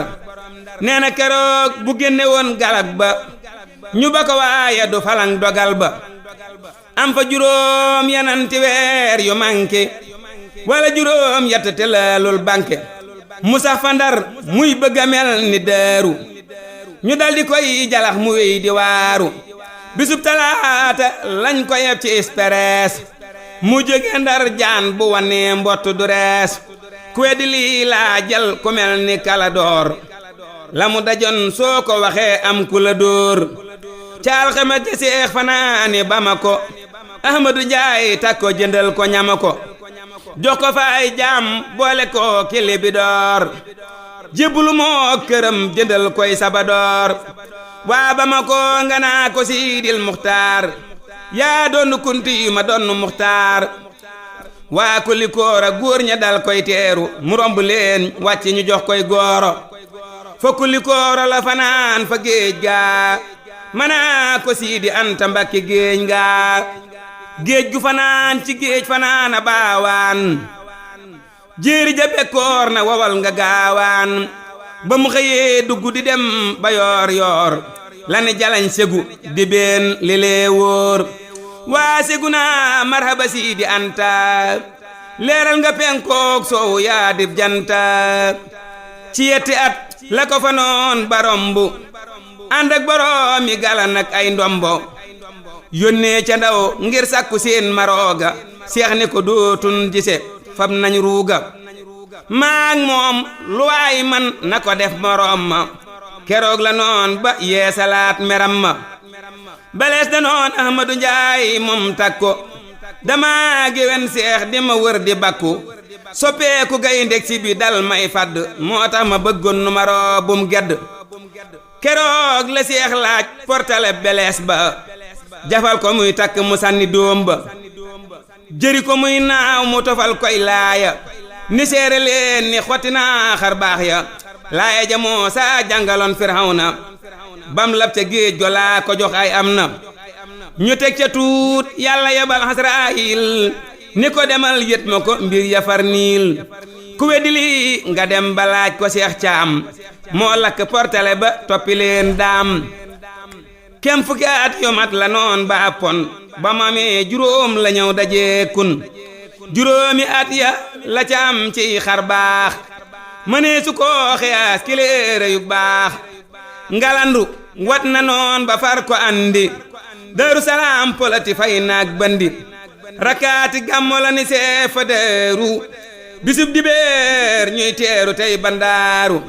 nee na keroog bu génne woon galag ba ñu ba ko waaye du falang dogal ba am fa juróom yananti weer yu manqué wala juróom yatt te laalul banque mu sax fa Ndar muy bëgg a mel ni Daaru ñu daldi koy jalax mu wéy di waaru bisub talaata lañ ko yeb ci espérance mu jóge Ndar jaan bu wanee mbott du rees ku weddi lii laa jël ku mel ni Kaladoor la mu dajoon soo ko waxee am ku la dóor ca alxames ja Seex fanaani Bamako Ahmadu Njaay takko jëndal ko ñama ko jox ko fa ay jaam boole ko kili bi door jébbulu moo këram jëndal koy sabadoor waa Bamako nga naa ko Siidil Muxtaar yaa doon kunti ma doon Muxtaar waa kuli koora góor ña dal koy teeru mu romb leen wàcc ñu jox koy gooro fa kuli koora la fanaan fa géej gaa manaa ko Siidi Anta Mbàkke géej gaa géej gu fanaan ci géej fanaan a baawaan jéeri ja bekkoor na wawal nga gaawaan ba mu xëyee dugg di dem ba yoor yoor la ne jalañ segu di been li lee wóor waa segu naa marhaba Siidi Anta leeral nga penkook soowu yaa dib janta ci yetti at la ko fa noon barombu ànd ak boroomi galan ak ay ndombo yónnee ca ndaw ngir sàkku seen marooga seex ne ko dootun gise fab nañ ruuga maag moom lu waay man na ko def moroom ma keroog la noon ba yeesalaat meram ma balees da noon Ahmadu Njaay moom takko dama géwen seex di ma wër di bakku soppeeku gayndeg si bi dal may fadd moo tax ma bëggoon nu maroo bum gedd keroog la seex laaj portale belees ba jafal ko muy takk mu sànni doom ba jëri ko muy naaw mu tofal koy laaya ni seere leen ni xotti naa xar baax ya laaya ja Muusa jàngaloon Firawna bam lab ca géej go laa ko jox ay am na ñu teg ca tuut yàlla yebal Asraayil ni ko demal yët ma ko mbir ya far niil ku weddi lii nga dem ba laaj ko Seex Caam moo lakk portale ba toppi leen daam kem fukki at yu mat la noon ba appon ba mu amee juróom la ñëw dajee kun juróomi at ya la ca am ci xar baax mënee su ko xiyaas kiléere yu baax ngalandu wat na noon ba far ko andi Daaru Salaam poloti fay naag bandi rakaati gàmmo la ni seefa deeru bisub dibeer ñuy teeru tey bandaaru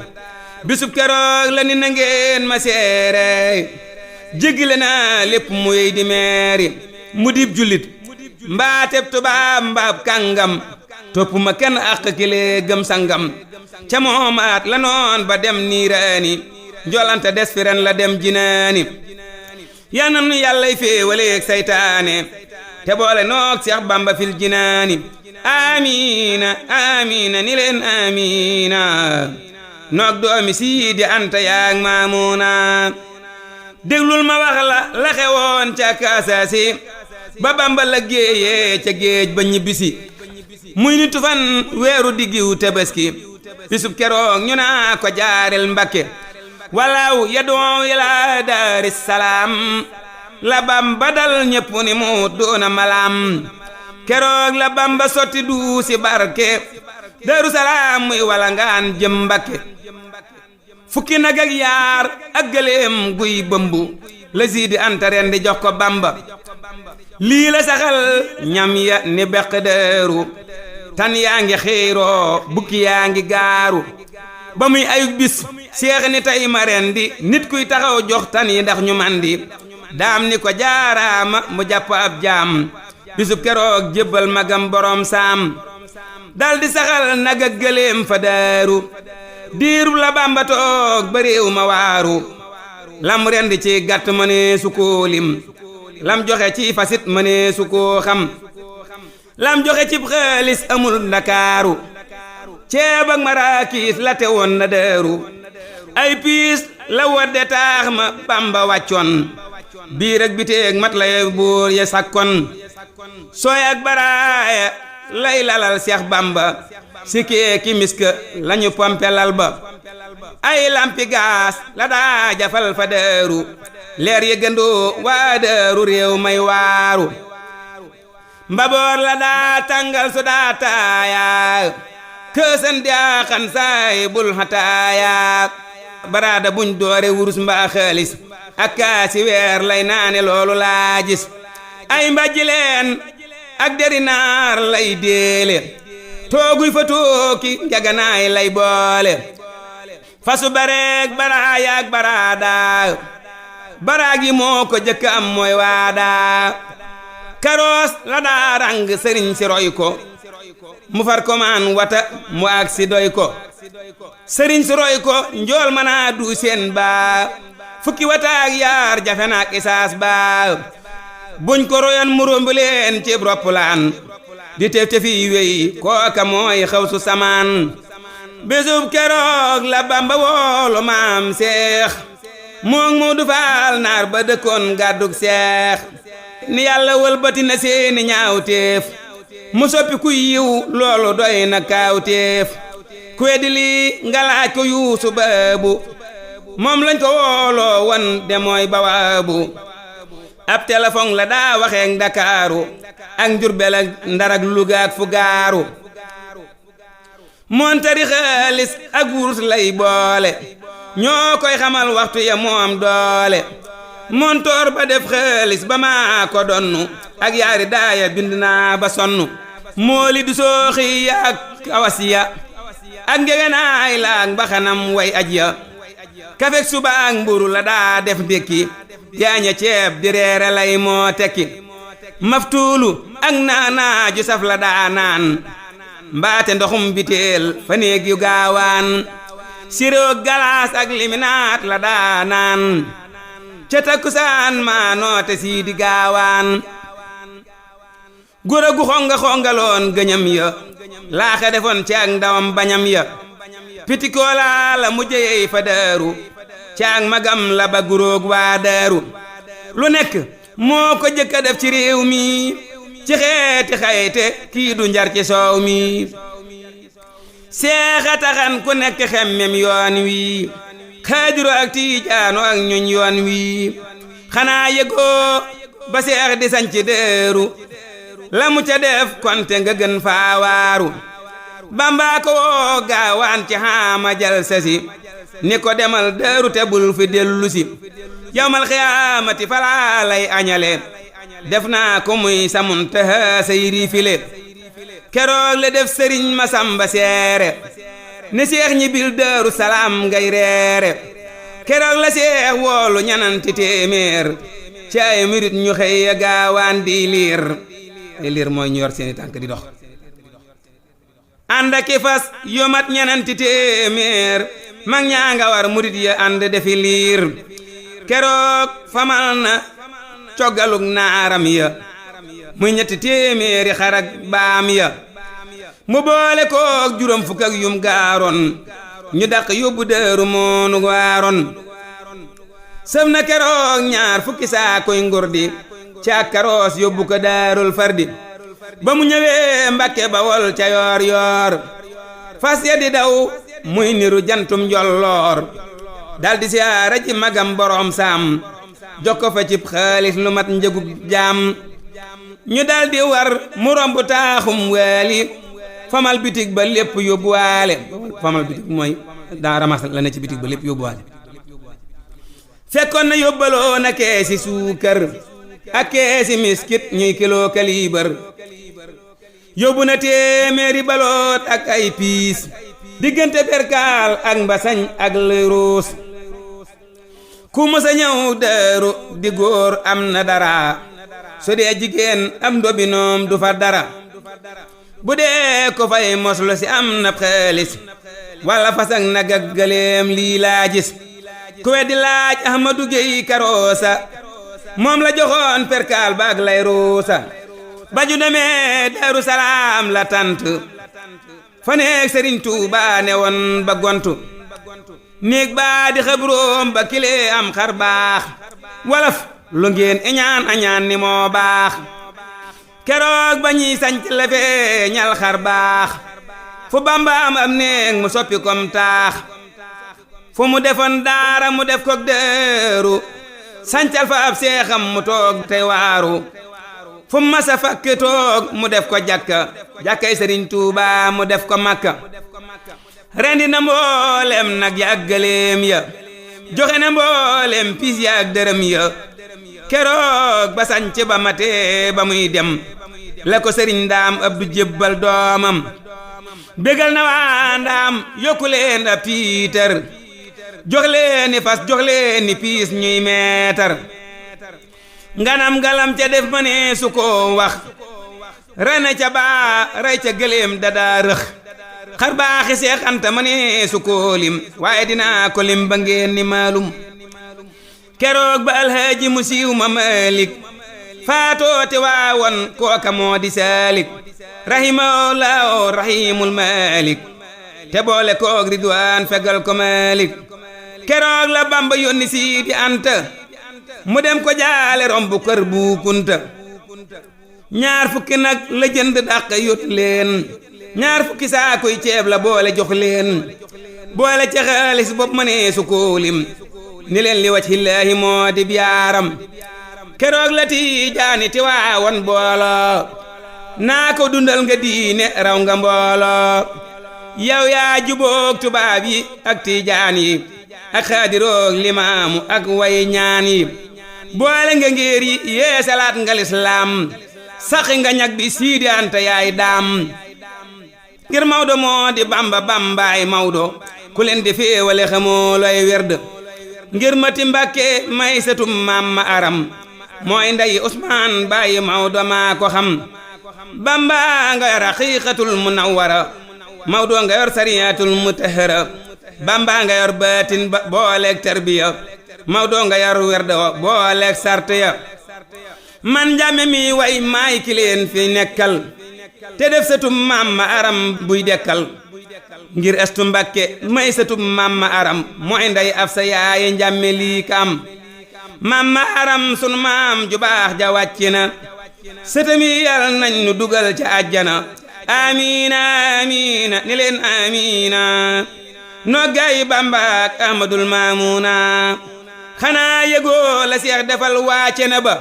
bisub keroog la ni na ngeen ma seere jéggile na lépp mu yey di meeri mu dib jullit mbaateb tubaab mbaab kàngam topp ma kenn àq kilee gëm sangam ca moomaat la noon ba dem niiraani njolante des fi ren la dem jinaani yal na nu yàllay féewaleeg saytaane te boole noog Seex Bamba fil jinaani amiina amiina ni leen amiina noog doomi Siidi Anta yaag Maamuuna déglul ma wax la xewoon ca Kaasasi ba Bamba la géeyee ca géej ba ñibbisi muy nitu fan weeru diggiw Tabaski bisub keroog ñu naa ko jaarel Mbakke walaaw yadoo ila Daari Salaam la Bamba dal ñépp ni mu doona malaam keroog la Bamba sotti duusi barke Daaru Salaam muy walangaan jëm Mbakke fukki nag ak yaar ak gëléem guy bëmbu la Siidi Anta ren di jox ko Bamba lii la saxal ñam ya ni beq deeru tan yaa ngi xiiroo bukki yaa ngi gaaru ba muy ayug bis seex ni tey ma ren di nit kuy taxaw jox tan yi ndax ñu mandi daam ni ko jaaraama mu jàpp ab jaam bisub keroog jébbal magam borom saam dal di saxal nag ak gëléem fa daaru diiru la Bamba toog ba réew ma waaru lam rendi ci gàtt ma ne su koo lim lam joxe ci fasit ma ne su koo xam lam joxe cib xaalis amul Ndakaaru ceeb ak maraakiis la te woon na daaru ay piis la wadde taax ma Bamba wàccoon biir ak biteeg mat la buur ya sakkon sooy ak baraaya lay lalal Seex Bamba sikkee ki miska lañu pompelal ba ay lampi gaas la daa jafal fa daaru leer yëggandoo waa daaru réew may waaru mbaboor la daa tàngal su daa taaya kësan daa xan saay bul xataaya baraada buñ doore wurus mbaa xaalis ak kaasi weer lay naane loolu laa gis ay mbàjji leen ak deri naar lay déele tooguy fa tooki njaganaay lay boole fasu bareeg baraayaak baraadaa baraag yi moo ko jëkk am mooy waadaa karoos la daa rang sëriñ si roy ko mu far ko maan wata mu ak si doy ko sëriñ si roy ko njool manaa du seen baa fukki wataak yaar jafe naak isaas baa buñ ko royoon mu romb leen cib roppalaan di tef te fi wey kooka mooy xaw su samaan bésub keroog la Bamba woolu maam seex moog Moodu Faal naar ba dëkkoon gàddug seex ni yàlla wëlbati na seeni ñaawteef mu soppi ku yiw loolu doy na kaawteef ku weddi lii nga laaj ko yuusu baabu moom lañ ko wooloo won de mooy bawaabu ab téléphone la daa waxeek Ndakaaru ak Njurbel ak Ndar ak Luga ak fu gaaru montari xaalis ak wurus lay boole ñoo koy xamal waxtu ya moom doole montoor ba def xaalis ba maa ko donnu ak yaari daaya bind naa ba sonnu mooli du sooxi ya ak kawas ya ak ngegenaay la ak mbaxanam way aj ya kafek suba ak mburu la daa def ndékki yaaña ceeb di reere lay moo tekki maftuulu ak naanaa ju saf la daa naan mbaate ndoxum biteel fa néeg yu gaawaan siroog galaas ak liminaat la daa naan ca takkusaan maa noote sii di gaawaan gura gu xongaloon gëñam ya laaxe defoon ci ak ndawam bañam ya pitikoola la mujjeyey fa daaru ci ak magam la ba guróog waa daaru lu nekk moo ko jëkka def ci réew mi ci xeeti xayte kii du njar ci soow mi seexa taxan ku nekk xemmem yoon wi xaadiru ak tiijaanu ak ñuñ yoon wi xanaa yëgoo ba seex di sañ ci dëru la mu ca def konte nga gën faawaaru Bamba ko woo gaawaan ci xaama jal sasi ni ko demal dëru te bul fi dellu si yawmal xiyaamati falaa lay añale def naa ko muy samun taxa say riifile keroog le def sëriñ Masamba seere ne seex ñi bil Daaru Salaam ngay reere keroog la seex woolu ñananti téeméer ci ay murit ñu xëy ya gaawaan di liir mooy ñu yor seeni tànk di dox ànd ak i fas yu mat ñananti téeméer mag ñaa nga war murit ya ànd defi liir keroog famal na coggalug naaram ya muy ñetti téeméeri xarak baam ya mu boole koog juróom fukk ak yum gaaroon ñu daq yóbbu Daaru moonu waaroon sëf na keroog ñaar fukki saa koy ngurdi ca karoos yóbbu ko Daarul Fardi ba mu ñëwee Mbàkke Bawol ca yoor yoor fas ya di daw muy niru jantum njolloor daldi siyaara ci magam borom saam jokko fa cib xaalis lu mat njëgub jaam ñu daldi war mu romb taaxum waali famal bitig ba lépp yóbbuwaale famal bitig mooy daa ramas la ne ci bitig ba lépp yóbbuwaale fekkoon na yóbbaloo na keesi suukar ak keesi miskit ñuy kilo kaliibar yóbbu na téeméeri baloot ak ay piis diggante perkaal ak mbasañ ak lëruus ku mësa ñëw Daaru di góor am na dara su dee jigéen am ndobinoom du fa dara bu dee ko fay moslo si am na xaalis walla fas ak nag ak gëléem lii laa gis ku weddi laaj Ahmadu Géy Karoosa moom la joxoon perkaal ba ak lay ruusa ba ju demee Daaru Salaam la tant fa neeg Sëriñ Tuubaa ne woon ba gontu néeg baa di xabroom ba kilee am xar baax walaf lu ngeen iñaan añaan ni moo baax keroog ba ñuy sanc la feeñal xar baax fu Bamba am néeg mu soppi kom taax fu mu defoon daara mu def ko Daaru sancal fa ab seexam mu toog tey waaru fu masa fakk toog mu def ko jàkkay Sëriñ Tuubaa mu def ko Makka rendi na mboolem nag ya ak gëléem ya joxe na mboolem piis ya ak dërëm ya keroog ba sanc ba matee ba muy dem la ko sëriñ ndaam abdu jébbal doomam bégal na waa ndaam yokku leen ab tiitar jox leen ni fas jox leen ni piis ñuy meetar nganam ngalam ca def ma ne su ko wax rene ca baa rey ca gëléem dadaa rëx xar baaxi Seex Anta ma ne su ko lim waaye dinaa ko lim ba ngeen ni maalum keroog ba alhaaji mu siiw ma Malik faatoote waawoon kooka moo di Saalik rahimahullahu rahimul Malik te boole koog Ridwaan fegal ko Malik keroog la Bamba yónni Sidi Anta mu dem ko jaale romb kër bu kunta ñaar fukki nag la jënd dàq yot leen ñaar fukki saakuy ceeb la boole jox leen boole ca xaalis bopp ma ne su ko lim ni leen li wajhillaahi moo di biyaaram keroog la Tijaani ti waawoon booloo naa ko dundal nga diine raw nga mbooloo yow yaa juboog tubaab yi ak Tijaan yi ak xaadiroog limaamu ak way ñaan yi boole nga ngir yi yee salaat nga lislaam saxi nga ñag bi Sidi Anta yaay daam ngir Mawdo moo di Bamba bambaay Mawdo ku leen di féewale xamoo looy werd ngir mati Mbàkke may satum maam ma aram mooy nday Usmaan bàyyi Mawdo maa ko xam Bamba nga yor haqiiqatul munawwara Mawdo nga yor sariyatul mutahhara Bamba nga yor baatin ba booleeg tarbiya Mawdo nga yor werd wa booleeg sart ya man njàmme mi way maay ki leen fi nekkal te def satum maam ma aram buy dekkal ngir Astu Mbàkke may satum maam ma aram mooy nday af sa yaaye njàmme lii kam maam ma aram sunu maam ju baax ja wàcc na sëtami yal nañ nu dugal ca àjjana amiina amiina ni leen amiina noggaay Bamba ak Ahmadul Maamuna xanaa yëgoo la Seex defal waace na ba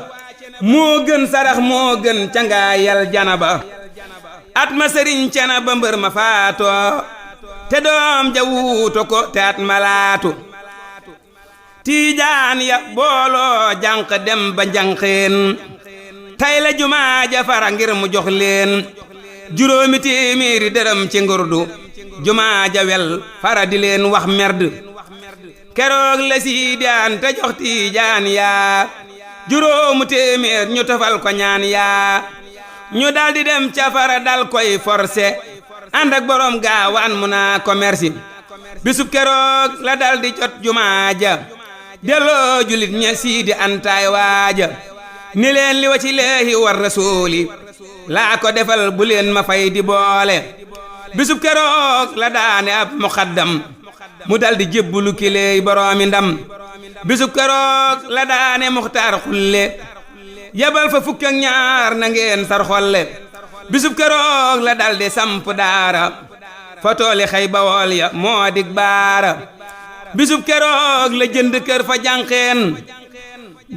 moo gën sarax moo gën cangaayal jana ba at ma sëriñ cana ba mbër ma faatoo te doom ja wuuto ko te at ma laatu Tiijaan ya booloo jànq dem ba njànqeen tay la jumaa ja fara ngir mu jox leen juróomi téeméeri dërëm ci ngurdu jumaa ja wel fara di leen wax merd keroog la Sidi Anta jox Tiijaan yaa juróomu téeméer ñu tofal ko ñaan yaa ñu daldi dem ca fara dal koy forcé ànd ak borom gaawaan mu naa ko merci bisub keroog la daldi jot jumaa ja delloo julit ña Sidi Antaay waaja ni leen li wa ci leehi war rasuuli laa ko defal bu leen ma fay di boole bisub keroog la daane ab muqaddam mu daldi jébbulu kileey boroomi ndam bisub keroog la daane muxtaar xulle yabal fa fukk ak ñaar na ngeen sar xolle bisub keroog la daldi samp daara fa tooli xay bawool ya moo dig baara bisub keroog la jënd kër fa jànqeen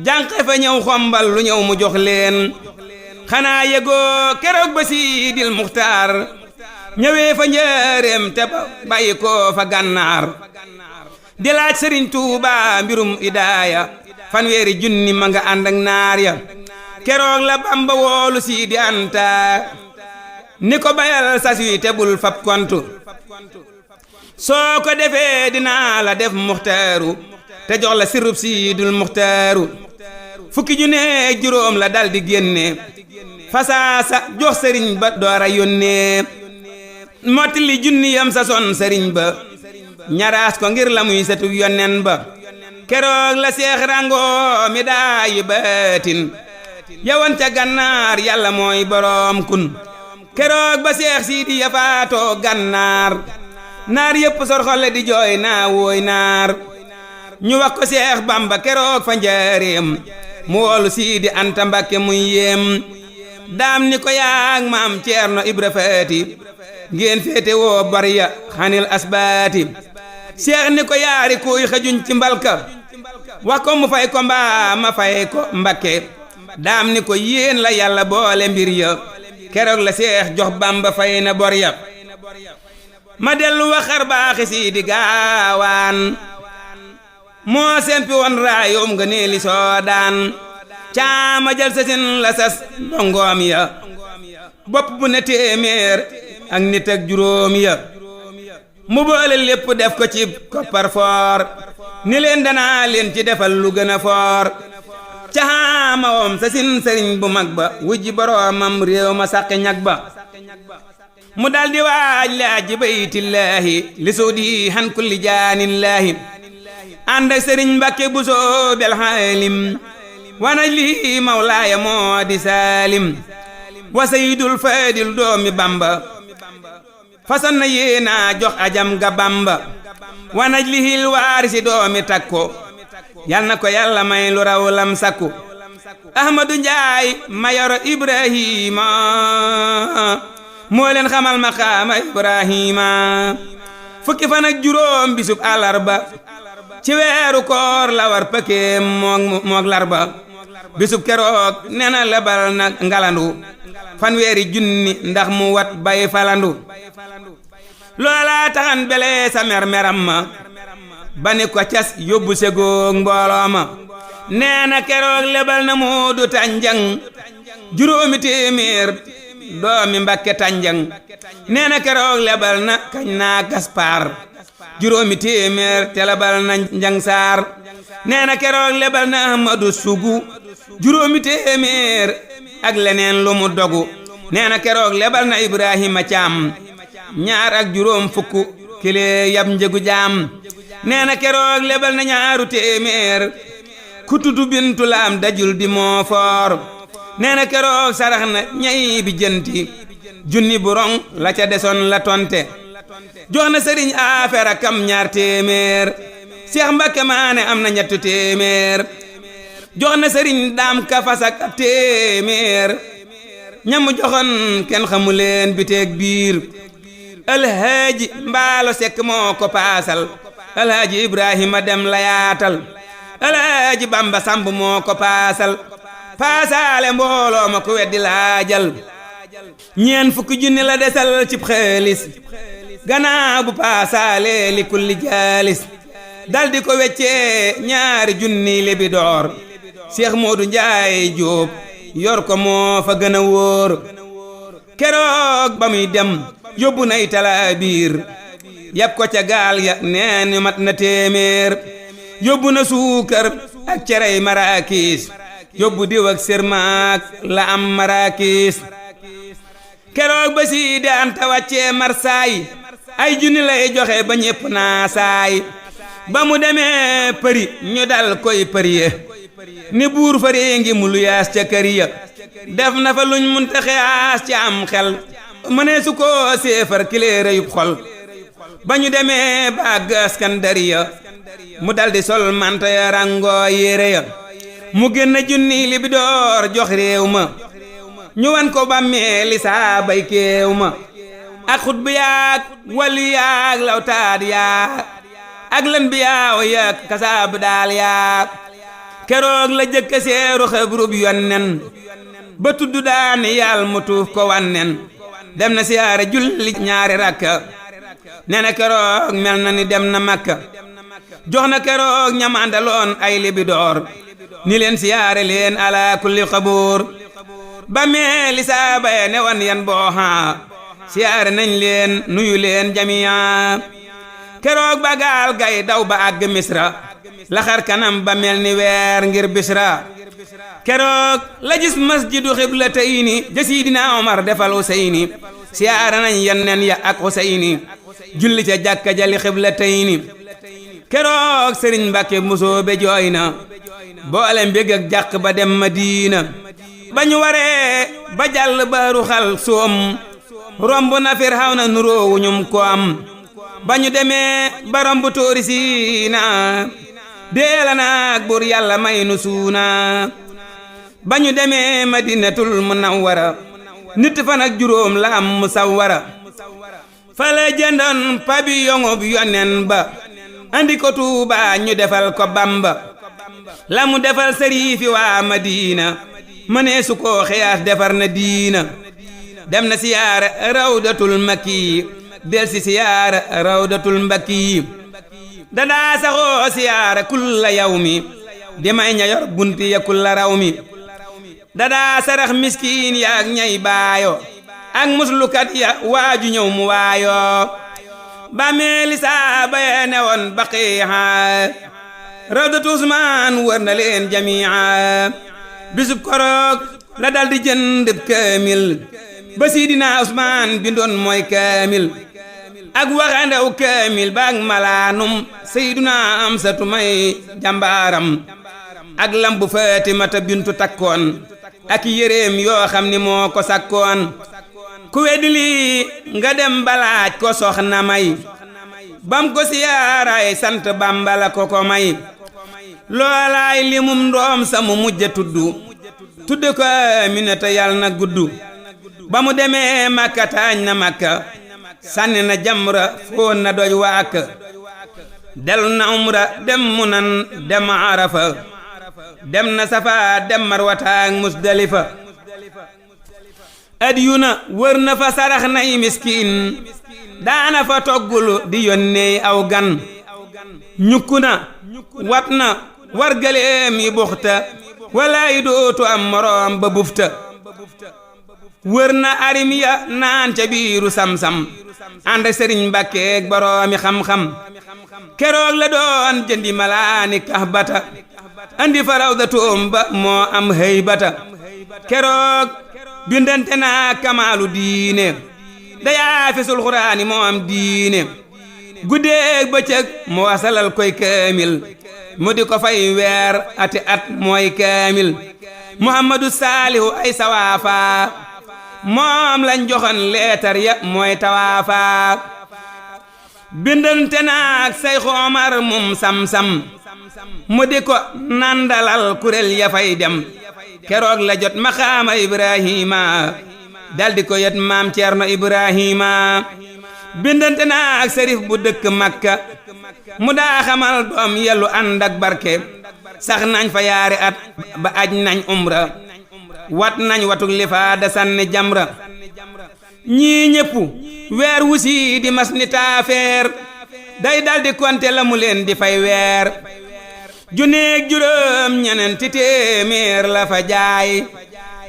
jànqe fa ñëw xombal lu ñëw mu jox leen xanaa yëgoo keroog ba Siidil Muxtaar ñëwee fa njëreem te bàyyi ko fa gànnaar di laaj Sëriñ Tuuba mbirum idaaya fanweeri junni ma nga ànd ak naar ya keroog la Bamba woolu Sidi Anta ni ko bayal sas wi te bul fab kontu soo ko defee dinaa la def muxtaaru te jox la sirub Siidul Muxtaaru fukki junne juróom la dal di génne fasaasa jox sëriñ ba doora yónnee mottali junniyam sa son sëriñ ba ñaraas ko ngir la muy setu yonnen ba keroog la Seex rango mi daayi baatin yawan ca gànnaar yàlla mooy boroom kun keroog ba Seex Siidi ya faatoo gànnaar naar yépp sorxole di jooy naa wooy naar ñu wax ko Seex Bamba keroog fa njaareem mu woolu Siidi Anta Mbakke muy yéem daam ni ko yaag maam Ceerno Ibra Faati ngeen féete woo bari ya xanil asbaati Seex ni ko yaari kuy xajuñ ci mbalka wax ko mu fay ko mbaa ma fay ko Mbakke daam ni ko yéen la yàlla boole mbir ya keroog la Seex jox Bamba fay na bor ya ma dellu wax xar baaxi Siidi Gaawaan moo sempi woon raayum nga neeli soodaan caama jël sa sin la sas dongoom ya bopp bu ne téeméer ak nit ak juróom ya mu boole lépp def ko ci koppar foor ni leen danaa leen ci defal lu gën a foor ca xaamawom sa sin sëriñ bu mag ba wujji boroomam réew ma sàqi ñag ba mu daldi waaj la aji baytillaahi li suudi han kulli jaanillaahi ànd ak sëriñ Mbàkke bu soo bel xaalim wanaj li mawlaaya moo di saalim wa sayyidul faadil doomi Bamba façon na yéena jox ajam ga Bamba wanaj lihil waarisi doomi takko yal na ko yàlla may lu raw lam sakku Ahmadu Njaay mayoro Ibrahima moo leen xamal maqaama Ibrahima fukki fan ak juróom bisub àllarba ci weeru koor la war pëkkeem moog larba bisub keroog nee na lebal na ngalandu fanweeri junni ndax mu wat bay falandu loola taxan bele sa mer-meram ma bani ko cas yóbbu segoog mbooloo ma nee na keroog lebal na Moodu Tanjang juróomi téeméer doomi Mbakke Tanjang nee na keroog lebal na kañ naa Gaspar juróomi téeméer te lebal na Njang Saar nee na keroog lebal na Ahmadu Sugu juróomi téeméer ak leneen lu mu dogu nee na keroog lebal na Ibrahima Caam ñaar ak juróom fukk kile yab njëgu jaam nee na keroog lebal na ñaaru téeméer ku tuddu Bintu Laam dajul di moo foor nee na keroog sarax na ñay bi jënti junni bu rong la ca desoon la tonte jox na sëriñ Afera kam ñaar téeméer Seex Mbakke Maane am na ñettu téeméer jox na sëriñ Daam Ka Fasak téeméer ñamu joxoon kenn xamu leen biteeg biir Alhaaji Mbaalo Sekk moo ko paasal Alhaaji Ibrahima Dem la yaatal Alhaaji Bamba Samb moo ko paasal paasaale mbooloo ma ku weddi laajal ñeen fukki junni la desal cib xaalis gannaaw bu paasaale li kulli jaalis daldi ko weccee ñaari junni libi door Seex Moodu Njaay Jóob yor ko moo fa gën a wóor keroog ba muy dem yóbbu nay talaabiir yab ko ca gaal ya neen mat na téeméer yóbbu na suukar ak cerey maraakiis yóbbu diw ak sirmaak la am maraakiis keroog ba Sidi Anta wàccee marsaay ay junni lay joxe ba ñépp naa saay ba mu demee përi ñu dal koy përiye ni buur faree ngi mu luyaas ca kër ya def na fa luñ munta xeyaas ci am xel mënee su ko séefar kileere yub xol ba ñu demee ba àgg Askandariya mu daldi sol manta ya rangoo yére ya mu génn junni li bi door jox réew ma ñu wan ko bàmmeeli saabay kéew ma ak xut bi yaag wali yaag lawtaad yaag ak lan bi yaaw yaag kasaab daal yaag keroog la jëkk seeru xabrub yonnen ba tudd daani yàll mu tuuf ko wannen dem na siyaare julli ñaari rakka nee na keroog mel na ni dem na Makka jox na keroog ñamandaloon ay libi door ni leen siyaare leen ala kulli xabuur ba meeli saabaya ne wan yan booxa siyaare nañ leen nuyu leen jamiya keroog ba gaal gay daw ba àgg Misra la xar kanam ba mel ni weer ngir Bisra keroog la gis masjidu xiblatayni ja Sidina Omar defal Useyni siyaare nañ yenneen ya ak Useyni julli ca jàkka ja li xiblatayni keroog Sëriñ Mbàkke Musoobe jooy na boole mbég ak jàq ba dem Madina ba ñu waree ba jàll baaru xal soom romb na Firawna nuroowu ñum ko am ba ñu demee ba romb tóori Siina deela naag buur yàlla may nu suuna ba ñu demee Madinatul Munawwara nit fan ak juróom la am musawwara fa la jëndoon pabi yongub yonen ba andi ko Tuuba ñu defal ko Bamba la mu defal sëriifi waa Madina mënee su ko xiyaas defar na diina dem na siyaara rawdatul makki del si siyaara rawdatul mbakki dadaa saxoo siyaara kulla yawmi di may ña yor bunti ya kulla rawmi dadaa sarax miskiin yaak ñay baayo ak muslukat ya waaju ñëw mu waayoo bàmmeeli saaba ya newoon baqiiha rawdatu Usmaan wër na leen jamiiha bisub koroog la daldi jëndëb kaamil ba Sidina Usmaan bindoon mooy kaamil ak waxandew kaamil baak malaanum Seyduna Amsatu may jàmbaaram ak lambu Fatimata bintu takkoon ak yéreem yoo xam ni moo ko sakkoon ku weddi lii nga dem balaaj ko soxna may bam ko siyaaraay sant Bamba la ko may loolaay limum ndoom samu mujja tudde ko Aminata yal na guddu ba mu demee Makka taañ na Makka sànni na jamra foon na doj waak del na umra dem Munan dem Arafa dem na Safa dem Marwata ak Musdalifa at yu na wër na fa sarax nay miskin daana fa toggulu di yónnee aw gan ñukku na wat na wargaleem yi buxta walaay dootu am moroom ba bufta wër na arim ya naan ca biiru sam-sam ànd ak Sëriñ Mbàkkeek boroomi xam-xam keroog la doon jëndi malaani kahbata andi fa rawdatoom ba moo am haybata keroog bindante naa kamaalu diine dayaa fisul xuraani moo am diine guddeeg bëccëg mu wasalal koy kaamil mu di ko fay weer ati at mooy kaamil Muhammadu Saalihu ay sawaafa moom lañ joxoon leetar ya mooy tawaafa bindante naak Sayxu Omar mum sam-sam mu di ko nandalal kurel ya fay dem keroog la jot maqaama Ibrahima daldi ko yet maam Ceerno Ibrahima bindante naak Sërif bu dëkk Makka mu daa xamal doom yellu ànd ak barke sax nañ fa yaari at ba aj nañ umra wat nañ watuk lifaada sànni jamra ñii ñépp weer wusi di mas ni taafeer day daldi konte la mu leen di fay weer junneeg juróom ñenenti téeméer la fa jaay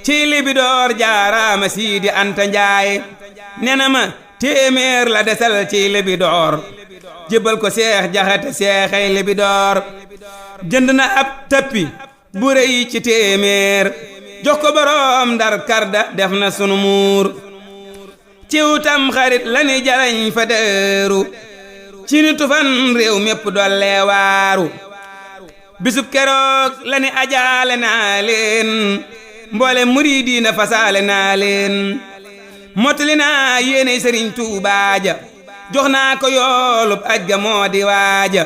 ci Libidoor jaaraama Siidi Anta Njaay nena ma téeméer la desal ci Libidoor jébbal ko Seex Jaxate seexay Libidoor jënd na ab tappi bu rëy ci téeméer jox ko boroom Ndar karda def na sunu muur ciw tam xarit la ni jalañ fa dëru ci ni tufan réew mépp dollee waaru bisub keroog la ni ajaale naa leen mboole muridiina fasaale naa leen mottali naa yéeney Sëriñ Tuubaa ja jox naa ko yoolub aj ga moo di waaja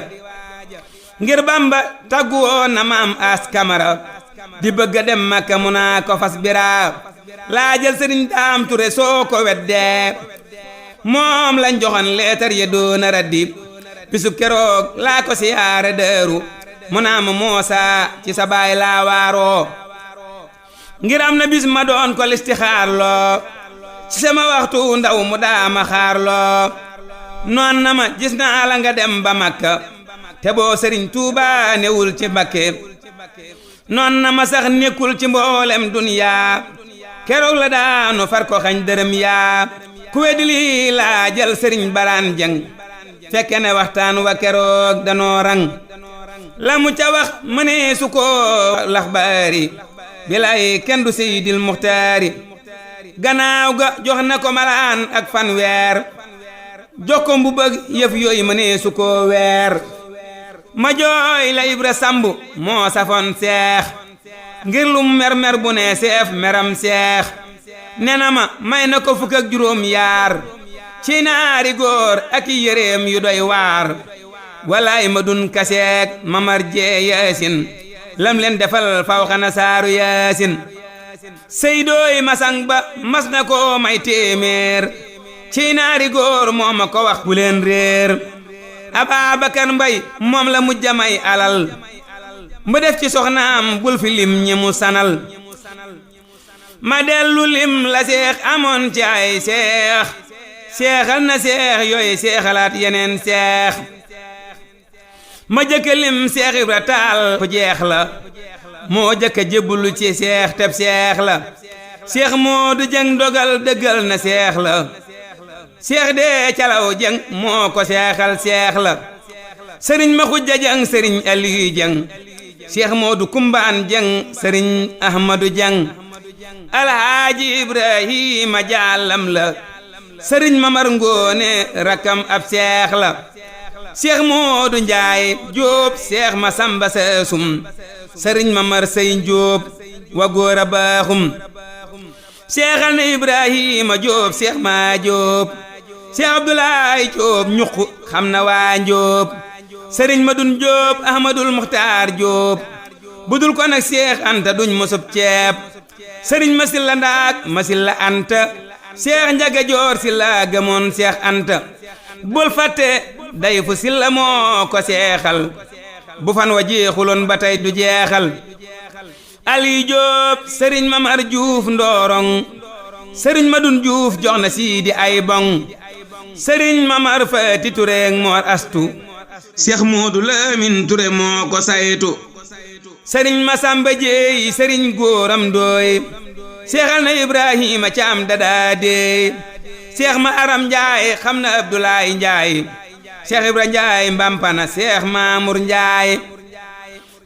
ngir Bamba taggu woon na maam As Kamara di bëgga dem Makka mu naa ko fas bira laajal Sëriñ Daam Ture soo ko weddee moom lañ joxoon leetar ya doona raddi bisub keroog laa ko siyaare dëru mu naa ma Muusaa ci sa baay laa waaroo ngir am na bis ma doon ko listixaar loo ci sama waxtu ndaw mu daa ma xaar loo noon na ma gis naa la nga dem ba Makka te boo Sëriñ Tuubaa newul ci Mbakke noon na ma sax nekkul ci mboolem duniyaa keroog la daanu far ko xañ dërëm yaa ku weddi lii laa jël Sëriñ Baraan Jeng fekke ne waxtaan wa keroog danoo rang la mu ca wax mënee su ko laxbaari bilaay kenn du Seydil Muxtaari gannaaw ga jox na ko malaan ak fanweer jox ko mbu bëgg yëf yooyu mënee su ko weer ma jooy la Ibra Samb moo safoon seex ngir lu mer bu ne seef meram seex nena ma may na ko fukk ak juróom yaar ci naari góor ak yéreem yu doy waar walaay ma dun kaseek mamar jee yaasin lam leen defal faw xana saaru yaasin seydooy masang ba mas na ko may téeméer ci naari góor moo ma ko wax bu leen réer Ababakar Mbay moom la mujja may alal mu def ci soxnaam bul fi lim ñi mu sanal ma dellu lim la seex amoon ci ay seex seexal na seex yooyu seexalaat yeneen seex ma jëkk lim Seex Ibra Taal ku jeex la moo jëkk jébbulu ci seex teb seex la seex Moodu Jeng dogal dëggal na seex la seex dee calaw jeng moo ko seexal seex la sëriñ ma xujja jeng sëriñ Aliyu jeng seex Moodu kumbaan jeng sëriñ Ahmadu jeng alhaaji Ibrahima jàllam la sëriñ Mamar Ngoone rakkam ab seex la seex Moodu Njaay Jóob seex ma samba seesum sëriñ Mamar Sey Jóob wa góor a baaxum seexal na Ibrahima Jóob seex ma Jóob seex Abdulaay Jóob ñuq xam na waa Jóob sëriñ Madun Jóob Ahmadul Muxtaar Jóob budul ko nag seex Anta duñ mosub ceeb sëriñ ma silla ndaak ma silla Anta seex Njaga Joor silla gëmoon seex Anta bul fàtte day fu silla moo ko seexal bu fan wa jeexuloon ba tey du jeexal Aliyu Jóob sëriñ Mamar Juuf Ndoorong sëriñ Madun Juuf jox na Siidi ay boŋ sëriñ Mamar Faati Ture ak Moor Astu seex Moodu Lamin Ture moo ko saytu sëriñ Masamba Jeey sëriñ Góoram Ndooy seexal na Ibrahima Caam dadaa deey seex ma Aram Njaay xam na Abdulaay Njaay seex Ibra Njaay Mbampana seex Maamur Njaay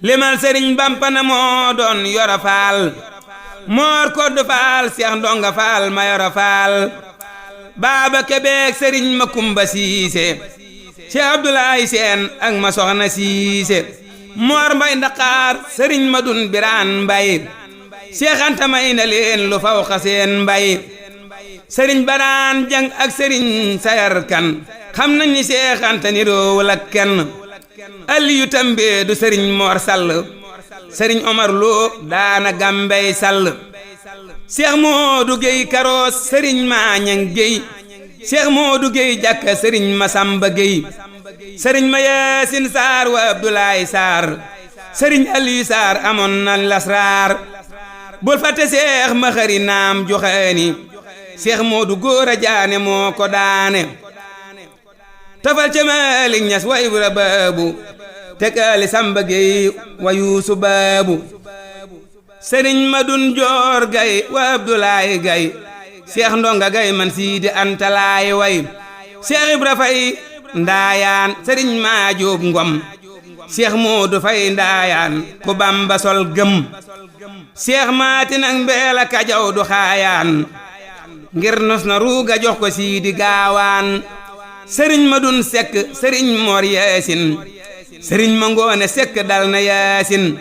limal sëriñ Mbampana moo doon Yoro Faal Moor Koddu Faal seex Ndonga Faal ma Yoro Faal Baaba Kebeek sëriñ Makumba Siise seex Abdulaay Seen ak ma soxna Siise Moor Mbay Ndaqaar sëriñ Madun Biraan Mbay seex Anta may na leen lu faw xa seen mbay sëriñ Baraan Jang ak sëriñ Sayar Kan xam nañ ni seex Anta niroowul ak kenn Aliyu Tambe du sëriñ Moor Sall sëriñ Omar Lo daana Gambey Sall seex Moodu Géy Karoos sëriñ Maañang Géy seex Moodu Géy Jàkka sëriñ Masamba Géy sëriñ ma Yaasin Saar wa Abdoulaye Saar sëriñ Aliyu Saar amoon na lasraar bul fàtte seex ma xëri naam joxeeni seex Moodu Góora Jaane moo ko daane tafal ca Maalik Ñas wa Ibra Baabu tekaali Samba Géy wa Yuusu Baabu sëriñ Madun Joor Gay wa Abdoulaye Gay seex Ndonga Gay man Siidi Anta laay way seex Ibra Fay Ndaayaan sëriñ maa Jóob Ngom seex Moodu Fay Ndaayaan ku Bamba sol gëm seex Maatin ak Mbeela Kajaw du xaayaan ngir nos na ruuga jox ko Siidi Gaawaan sëriñ Madun Sekk sëriñ Moor Yaasin sëriñ ma Ngoone Sekk dal na Yaasin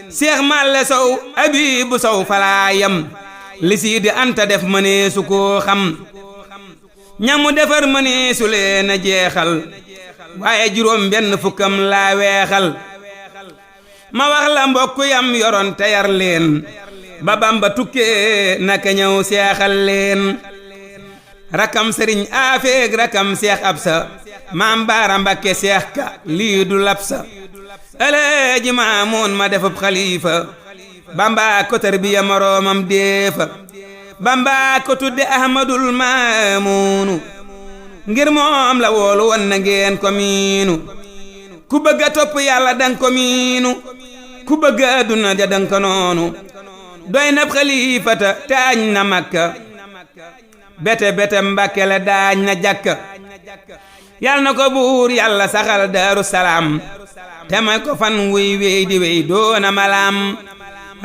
seex Malle Sow Abibu Sow falaayam li Siidi Anta def mëneesu koo xam ñamu defar mëneesu leen a jeexal waaye juróom benn fukkam laa weexal ma wax la mbokk yam yoroon te yar leen ba Bamba tukkee naka ñëw seexal leen rakam sëriñ Afeeg rakam seex Absa maam Baara Mbakke seex ka lii du labsa Alaaji Maamun ma defub xalifa Bamba ko tarbiya moroomam deefa Bamba ko tudde Ahmadul Maamunu ngir moom la woolu won na ngeen ko miinu ku bëgga topp Yàlla dang ko miinu ku bëgga àdduna ja dang ko noonu doy nab xalifata taañ na Makka bete bete Mbàkke la daañ na jàkka yal na ko buur Yàlla saxal Daaru Salaam te may ko fan wuy wey di wey doona malaam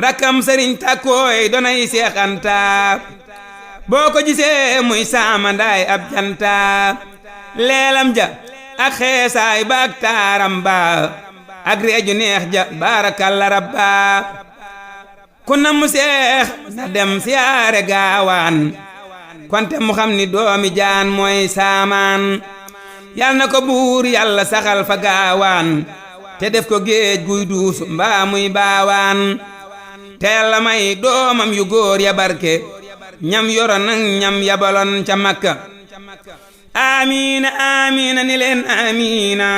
rakkam sëriñ Takkooy donay Seex Anta boo ko gisee muy saama ndaay ab janta leelam ja ak xeesaay ba ak taaram ba ak reeju neex ja baarakalla rabba ku na mu seex na dem siyaare Gaawaan konte mu xam ni doomi jaan mooy saamaan yal na ko buur Yàlla saxal fa Gaawaan te def ko géej guy duus mbaa muy baawaan te Yàlla may doomam yu góor ya barke ñam yoro nang ñam yabaloon ca Makka amiina amiina ni leen amiina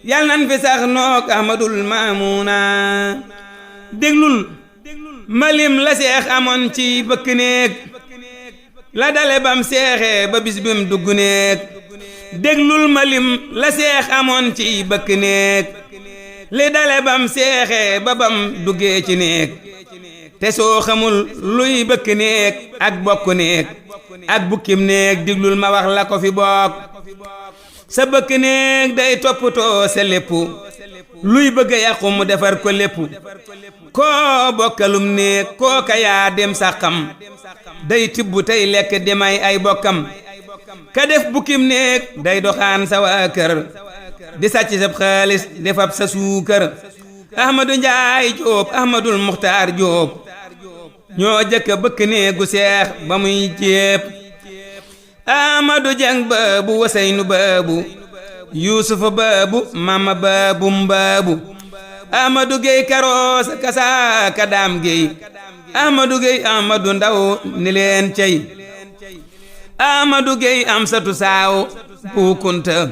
yal nan fi sax nook Ahmadul Maamuna déglul malim la seex amoon ci bëkk néeg la dale bam seexee ba bis bim dugg néeg déglul malim la seex amoon ci bëkk néeg li dale bam seexee ba bam duggee ci néeg te soo xamul luy bëkk néeg ak bokk néeg ak bukkim néeg diglul ma wax la ko fi bokk sa bëkk néeg day toppatoo sa lépp luy bëgg a yàqu mu defar ko lépp koo bokkalum néeg kooka yaa dem saxam day tibb tey lekk di may ay bokkam ka def bukkim néeg day doxaan sa waa kër di sàcc sab xaalis di fab sa suukër Ahmadu Njaay Jóob Ahmadul Muxtaar Jóob ñoo jëkk bëkk néegu seex ba muy jéeb Ahmadu Jeng baabu Waseynu baabu Yuusufa baabu Mama baabu mbaabu Ahmadu Géy Karoos kasaaka Daam Géy Ahmadu Géy Ahmadu Ndaw ni leen cey Ahmadu Géy Amsatu Saaw Buukunta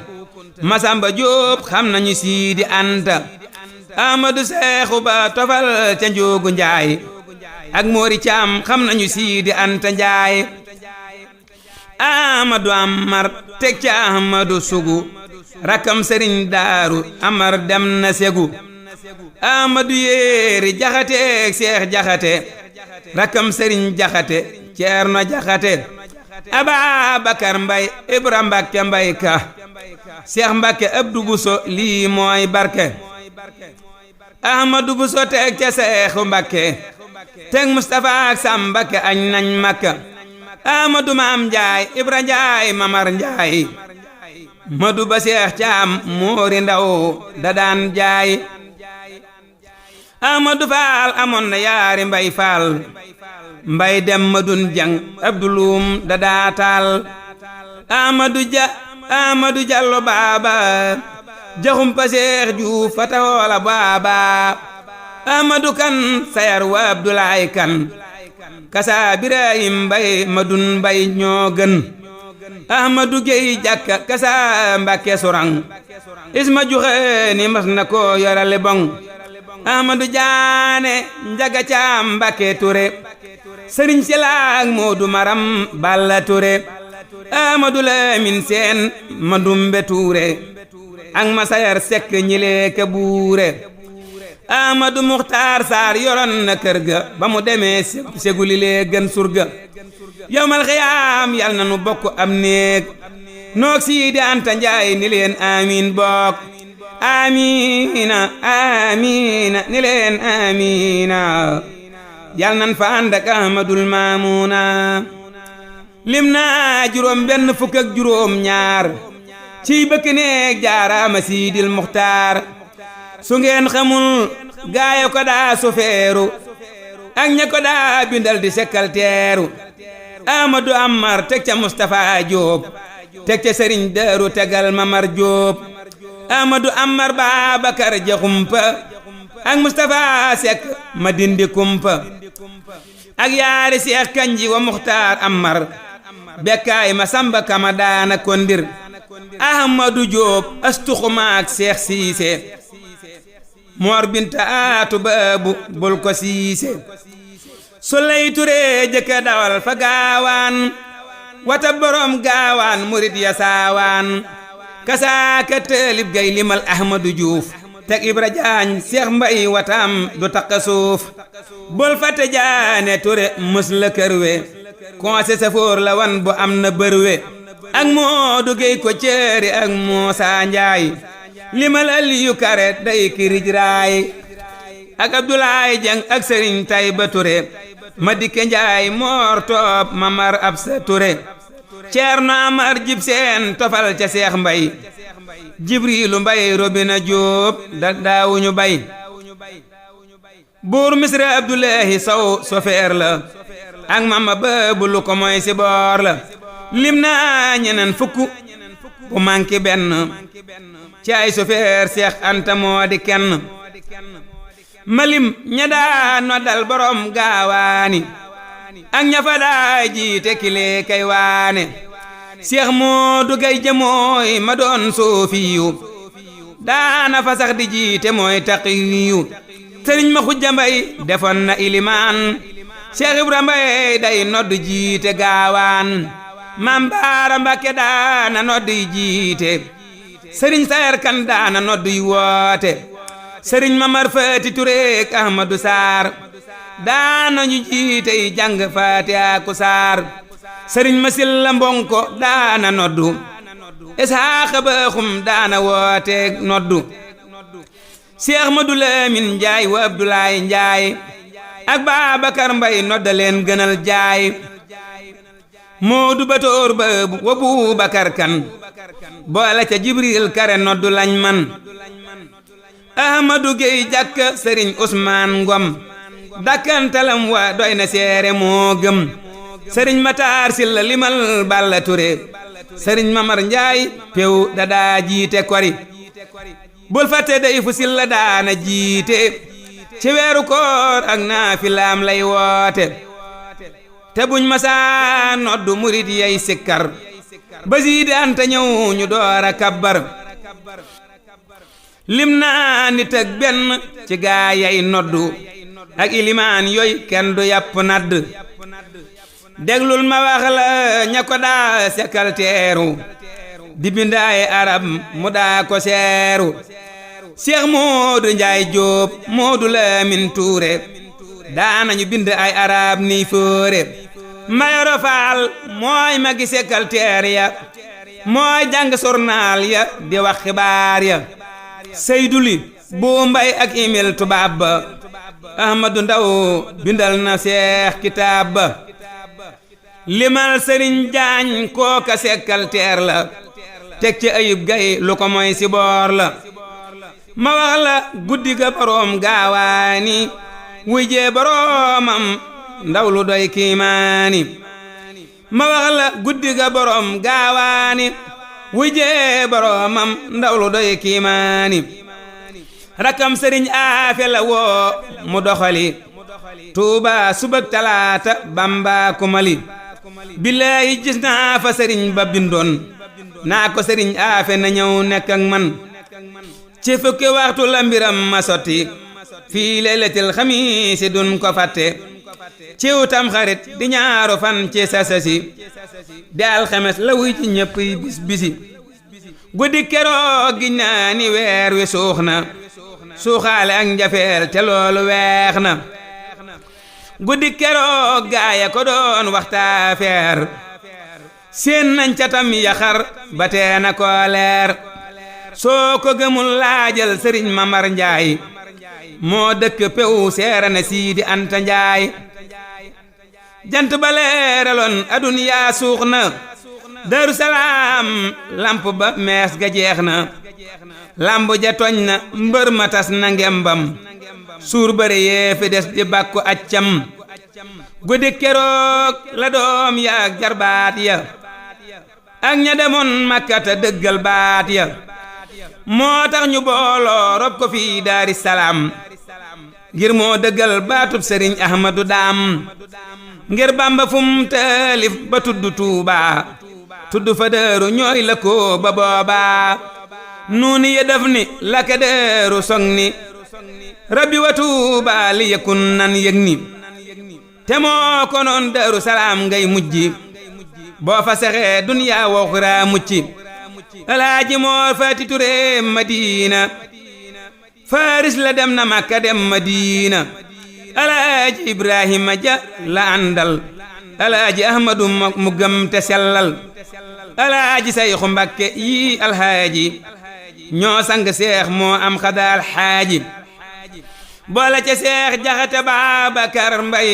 Masamba Jóob xam nañu Siidi Anta Ahmadu Seexu Ba tofal ca Njoogu Njaay ak Moori Caam xam nañu Siidi Anta Njaay Ahmadu Amar teg ca Ahmadu Sugu rakkam Sëriñ Daaru Amar dem na Segu Ahmadu Yéeri Jaxate ak Seex Jaxate rakkam Sëriñ Jaxate Ceerno Jaxate Ababakar Mbay Ibra Mbakke Mbay ka Seex Mbakke Abdu Buso lii mooy barke Ahmadu Buso teg ca Seexu Mbakke teg Mustafa ak Sam Mbakke añ nañ Makka Ahmadu Maam Njaay Ibra Njaay Mamar Njaay Madu ba Seex Caam Moori Ndaw da daan jaay Ahmadu Faal amoon na yaari Mbay Faal Mbay dem Madun Jang Abdulum da daa taal Ahmadu Jallo baaba jaxum pa Seex Juuf fata woola baaba Ahmadu Kan sayar wa Abdulaay Kan kasa Birahim Mbay Madun Mbay ñoo gën Ahmadu Géy Jàkka kasa Mbàkke Sorang Isma Juxeeni mas na ko yorale boŋ Ahmadu Jaane Njaga Caam Mbàkke Ture Sëriñ Silaak Moodu Maram Balla Ture Ahmadu Lamin Seen Mandumbe Ture ak Masayar Sekk ñilee ka buure Ahmadu Muxtaar Saar yoroon na kër ga ba mu demee seguli lee gën surga yawmal xiyaam yal na nu bokk am néeg noog Siidi Anta Njaay ni leen amiin bokk amiina amiina ni leen amiina yal nan fa ànd ak Ahmadul Maamuuna lim naa juróom benn fukk ak juróom ñaar ciy bëkk néeg jaaraama Siidil Muxtaar su ngeen xamul gaayo ko daa sofeeru ak ña ko daa bindal di sekkal teeru Ahmadu Amar teg ca Mustafa Jóob teg ca Sëriñ Daaru tegal Mamar Jóob Ahmadu Amar Babakar Jaxumpa ak Mustafa Sekk ma dindi kumpa ak yaari Seex Kanji wa Muxtaar Amar bekkaay ma Samba Kama daana kondir Ahmadu Jóob astuxuma ak Seex Siise Moor Binta Aatu Baabu bul ko siise Suley Ture jëkka dawal fa gaawaan wata borom gaawaan murit ya saawaan kasaaka taalib gay limal Ahmadu Juuf teg Ibra Jaañ Seex Mbay watam du takka suuf bul fate Jaane Ture mës la kërwe konse safoor la wan bu am na bërwe ak Moodu Gey ko ceeri ak Muusaa Njaay limal Aliyu Kare day kirij raay ak Abdulaay Jeng ak Sëriñ Tayba Ture ma dikke Njaay Moor Toob Mamar Absa Ture Ceerno Amar Jib Seen tofal ca Seex Mbay Jibriilu Mbay Robina Jóob da daawuñu bay buur Misra Abdullahi Sow sofeer la ak Mama Baabu lu ko moy si boor la lim naa ñeneen fukk bu manki benn ci ay sofeer Seex Anta moo di kenn malim ña daa noddal borom gaawaani ak ña fa daa jiite kile kay waane Seex Moodu Gay jamooy ma doon soofiyu daana fa sax di jiite mooy taqiyu Sëriñ ma Xujja Mbay defoon na ilimaan Seex Ibra Mbay day nodd jiite gaawaan Maam Baara Mbakke daana nodd jiite Sëriñ Sayar Kan daana nodd woote Sëriñ Mamar Faati Ture ak Ahmadu Saar daanañu jiitey jàng faatiha ku saar sëriñ ma silla mbonko daana noddu isaaxa baaxum daana wooteeg noddu seex madu lamin njaay wa abdulaay njaay ak baabakar mbay nodda leen gënal jaay moodu batoor baabu wa buubakar kan boole ca jibril kare noddu lañ man ahmadu gey jàkka sëriñ usmaan ngom dakkantalam wa doy na seere moo gëm sëriñ mataar silla limal balla ture sëriñ mamar njaay pew dadaa jiite kori bul fàtte day fu silla daana jiite ci weeru koor ak naafilaam lay woote te buñ masaa noddu murit yey sikkar ba siidi anta ñëw ñu door a kabbar lim naa nit ak benn ci gaa yay noddu ak ilimaan yoy kenn du yàpp nadd déglul ma wax la ña ko daa sekkal teeru di bindaaye arab mu daa ko seeru Cheikh Moodu Njaay Jóob Moodu Lamin Tuure daanañu bind ay arab ni fóore Mayoro Faal mooy magi sekkal teer ya mooy jàng sornaal ya di wax xibaar ya Seyduli bu mbay ak imel tubaab ba Ahmadu Ndaw bindal na Seex kitaab ba limal sëriñ jaañ kooka sekkal teer la teg ci ayub gay lu ko moy si boor la ma wax la guddi ga boroom gaawaani wuy jee boroomam ndaw lu doy kiimaani ma wax la guddi ga boroom gaawaani wuy jee boroomam ndaw lu doy kiimaani rakam sëriñ aafe la woo mu doxali tuuba subak talaata bamba kumali billaahi gis naa fa sëriñ ba bindoon naa ko sëriñ aafe na ñëw nekk ak man ci fukki waxtu la mbiram ma sotti fii laylatil xamiisi dun ko fàtte ciw tam xarit di ñaaru fan ci sasasi di alxames la wuy ci ñëpp yi bis bisi guddi keroog gi naa ni weer wi suux na suuxaale ak njafeel te loolu weex na guddi keroog gaaya ko doon waxtaa feer seen nañ catam yaxar ba teena ko leer soo ko gëmul laajal sëriñ Mamar Njaay moo dëkk pew seera na Siidi Anta Njaay jant ba leeraloon aduniyaa suux na Daru Salaam lamp ba mees ga jeex na lamb ja toñ na mbër ma tas na ngembam suur bëre yee fi des di bàkku accam guddi keroog la doom ya ak jarbaat ya ak ña demoon Makkata dëggal baat ya moo tax ñu booloo rob ko fii Daari Salaam ngir moo dëggal baatub sëriñ Ahmadu Daam ngir Bamba fum taalif ba tudd Tuuba tudd fa Daaru ñooy la ko ba booba nuuni ya def ni la ka Daaru song ni rabbi wa Tuuba li yakun nan yëg ni te moo ko noon Daaru Salaam ngay mujji boo fa sexee duniyaa waxuraa mucci alaaji Moor Faati Ture Madina Faris la dem na Makka dem Madina alaaji Ibrahima Ja la àndal alaaji Ahmadu mu gëm te sellal alaaji Sayxu Mbakke yi alhaaji ñoo sang seex moo am xadaal xaaji boole ca seex Jaxate Baabakar Mbay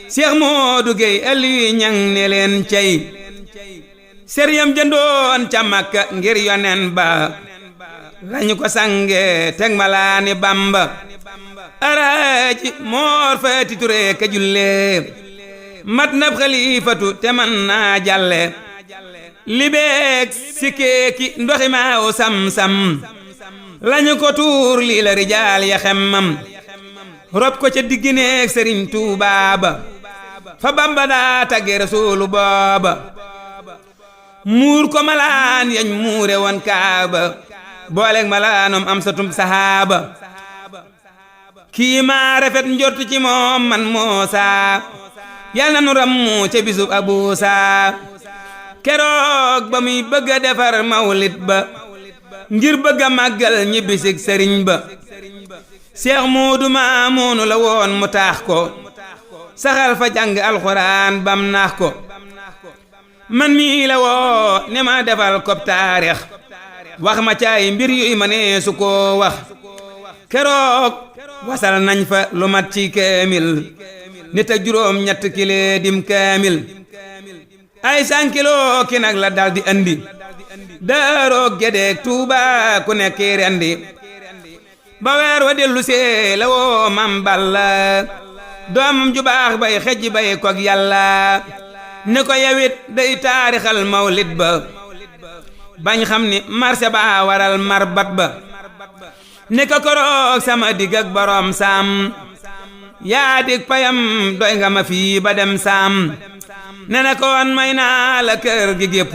seex Moodu Gey Aliyu Ñaŋ ne leen cey sëriñam jëndoon ca Makka ngir yonen ba lañu ko sange teg malaani Bamba alaaji Moor Faati Ture ka jullee mat nab xalifatu te man naa jàlle libeek sikkeeki ndoxi maaw sam-sam lañu ko tuur lii la rijaal ya xemmam rob ko ca diggineeg sëriñ Tuubaa ba fa Bamba daa tagge rasuulu booba muur ko malaan yañ muure woon Kaaba booleeg malaanom am satum sahaaba kii maa rafet njortu ci moom man Muusaa yal na nu rammu ca bisub Abuusaa keroog ba muy bëgg a defar mawlid ba ngir bëgg a màggal ñibbisig sëriñ ba Seex Moodu Maamoonu la woon mu taax ko saxal fa jàng alxuraan bam naax ko man mii la woo ne ma defal ko taarix wax ma caay mbir yuy ma ne su ko wax keroog wasal nañ fa lu mat ci kaamil nit ak juróom ñett kile dim kaamil ay sankiloo ki nag la daldi andi daaroog Gédéeg Tuuba ku nekk rendi ba weer wa dellu see la woo Mam Balla doomam ju baax bay xejj bay koog yàlla ne ko yawit day taarixal mawlid ba bañ xam ni marché ba waral marbat ba ne ko koroog sama digg ak borom saam yaa dig payam doy nga ma fii ba dem saam ne na ko wan may naa la kër gi gépp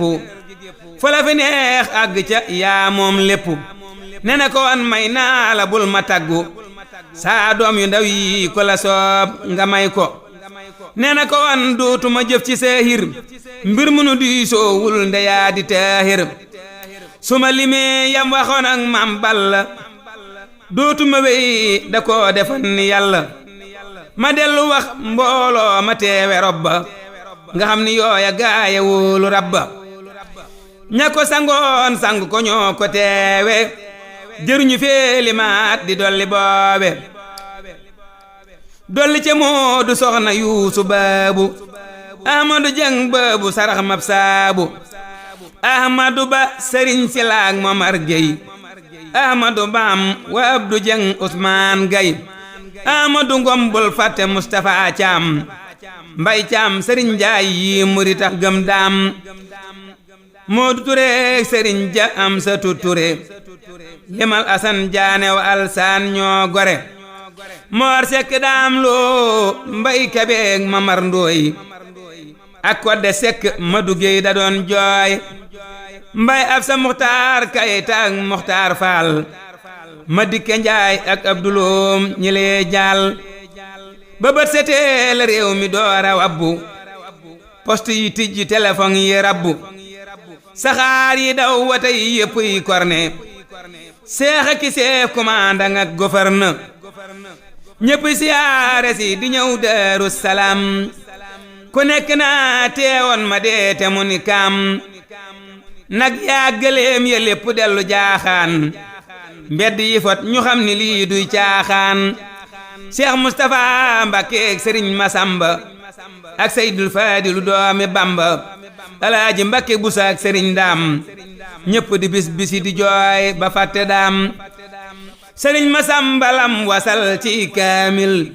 fu la fi neex àgg ca yaa moom lépp ne na ko wan may naa la bul ma taggu saa doom yu ndaw yi ko la soob nga may ko ne na ko wan dootuma jëf ci seehir mbir munu di soowul ndeyaa di teehir suma limee yam waxoon ak Mam Balla dootuma wey da koo defan ni yàlla ma dellu wax mbooloo ma teewe robba nga xam ni yooya gaaya wóolu rabba ña ko sangoon sang ko ñoo ko teewe jëruñu feeli maat di dolli boobe dolli ca Moodu soxna Yuusu Baabu Ahmadu Jeng Baabu sarax mab saabu Ahmadu Ba Sëriñ Silaak Momar Gey Ahmadu Baam wa Abdu Jeng Usmaan Gay Ahmadu Ngom bul fàtte Mustafa Caam Mbay Caam Sëriñ Njaay yi murit ak gëm daam Moodu Ture Sëriñ Ja Amsatu Ture limal Asan Jaane wa Alsaan ñoo gore Moor Sekk Daam Loo Mbay Kabeeg Mamar Ndooy ak Kodde Sekk Madu Géy da doon jooy Mbay Absa Muxtaar Kayta ak Muxtaar Faal ma dikke Njaay ak Abduloom ñi lee jaal ba bët setee la réew mi doora wabbu poste yi tijji téléphone yi rabbu saxaar yi daw wata yi yëpp yi korne seex ak chef commandant ak gouverneur ñëpp siyaare si di ñëw Daaru Salaam ku nekk naa teewoon ma deete mu ni kaam nag yaa gëléem ya lépp dellu jaaxaan mbedd yi fot ñu xam ni lii duy caaxaan Cheikh Moustapha Mbakke ak Sëriñ Masamba ak Seydul Faadilu doomi Bamba Alaaji Mbakke Busa ak Sëriñ Daam ñëpp di bis bisi di jooy ba fàtte daam Sëriñ Masamba lam wasal ci kaamil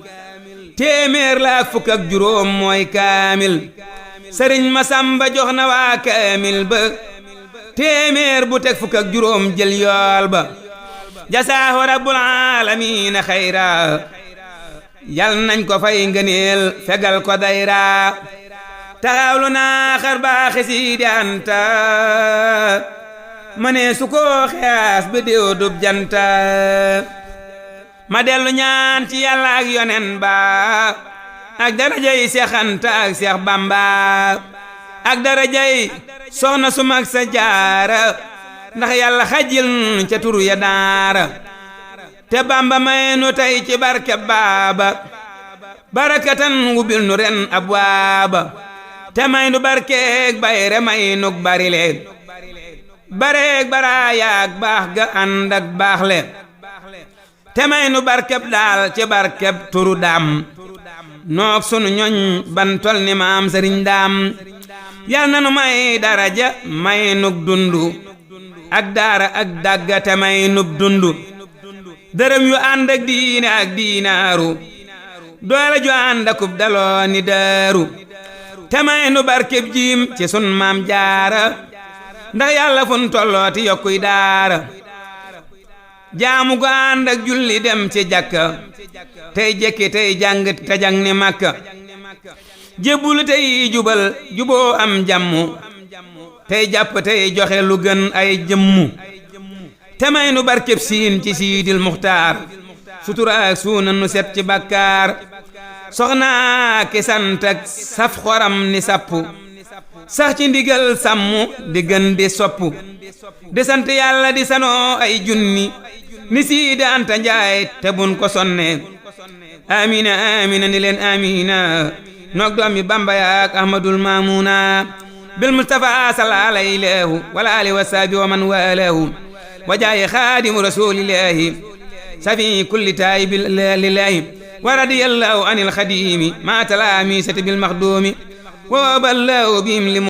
téeméer la ak fukk ak juróom mooy kaamil Sëriñ Masamba jox na waa kaamil ba téeméer bu teg fukk ak juróom jël yool ba jasaahu rabbul aalamiina xayra yal nañ ko fay ngëneel fegal ko dayra taxawlu naa xar baaxi Sidi Anta ma ne su ko xeas ba déew dub janta ma dellu ñaan ci yàlla ak yonen ba ak darajay Seex Anta ak Seex Bamba ak darajay soxna su mag sa jaara ndax yàlla xajil ca turu ya daara te Bamba may nu tey ci barke baaba barakatan wubil nu ren abwaaba te may nu barkeeg bayre may nuk barile bareeg baraayaag baax ga ànd ak baaxle te may nu barkeb daal ci barkeb turu daam noog sunu ñoñ ban tol ni maam Sëriñ Daam yal na nu may daraja may nuk dundu ak daara ak dagga te may nub dundu dërëm yu ànd ak diine ak diinaaru doole ju ànd akub daloo ni daaru te may nu barkeb jiim ci sun maam jaara ndax yàlla fun tollooti yokkuy daara jaamu gu ànd ak julli dem ci jàkka tey jekki tey jàng te jàng ni Makka jébbulu tey jubal juboo am jàmmu tey jàpp tey joxe lu gën ay jëmmu te may nu barkeb siin ci Siidil Muxtaar sutura ak suuna nu set ci bakkaar soxna ki sant ak saf xoram ni sappu sax ci ndigal sàmmu di gën di soppu di sant yàlla di sanoo ay junni ni siida anta njaay te bun ko sonne amina amina ni leen amina noog doomi bamba yaak ahmadul mamuna bil mustafa salla alayhi wala ali wa sahbi wa man walahu wa jaayi xaadimu rasulillahi safi kulli taayib lillahi wa radiyallahu anil xadimi ma talaamisati bil maxdumi wa ballahu bihim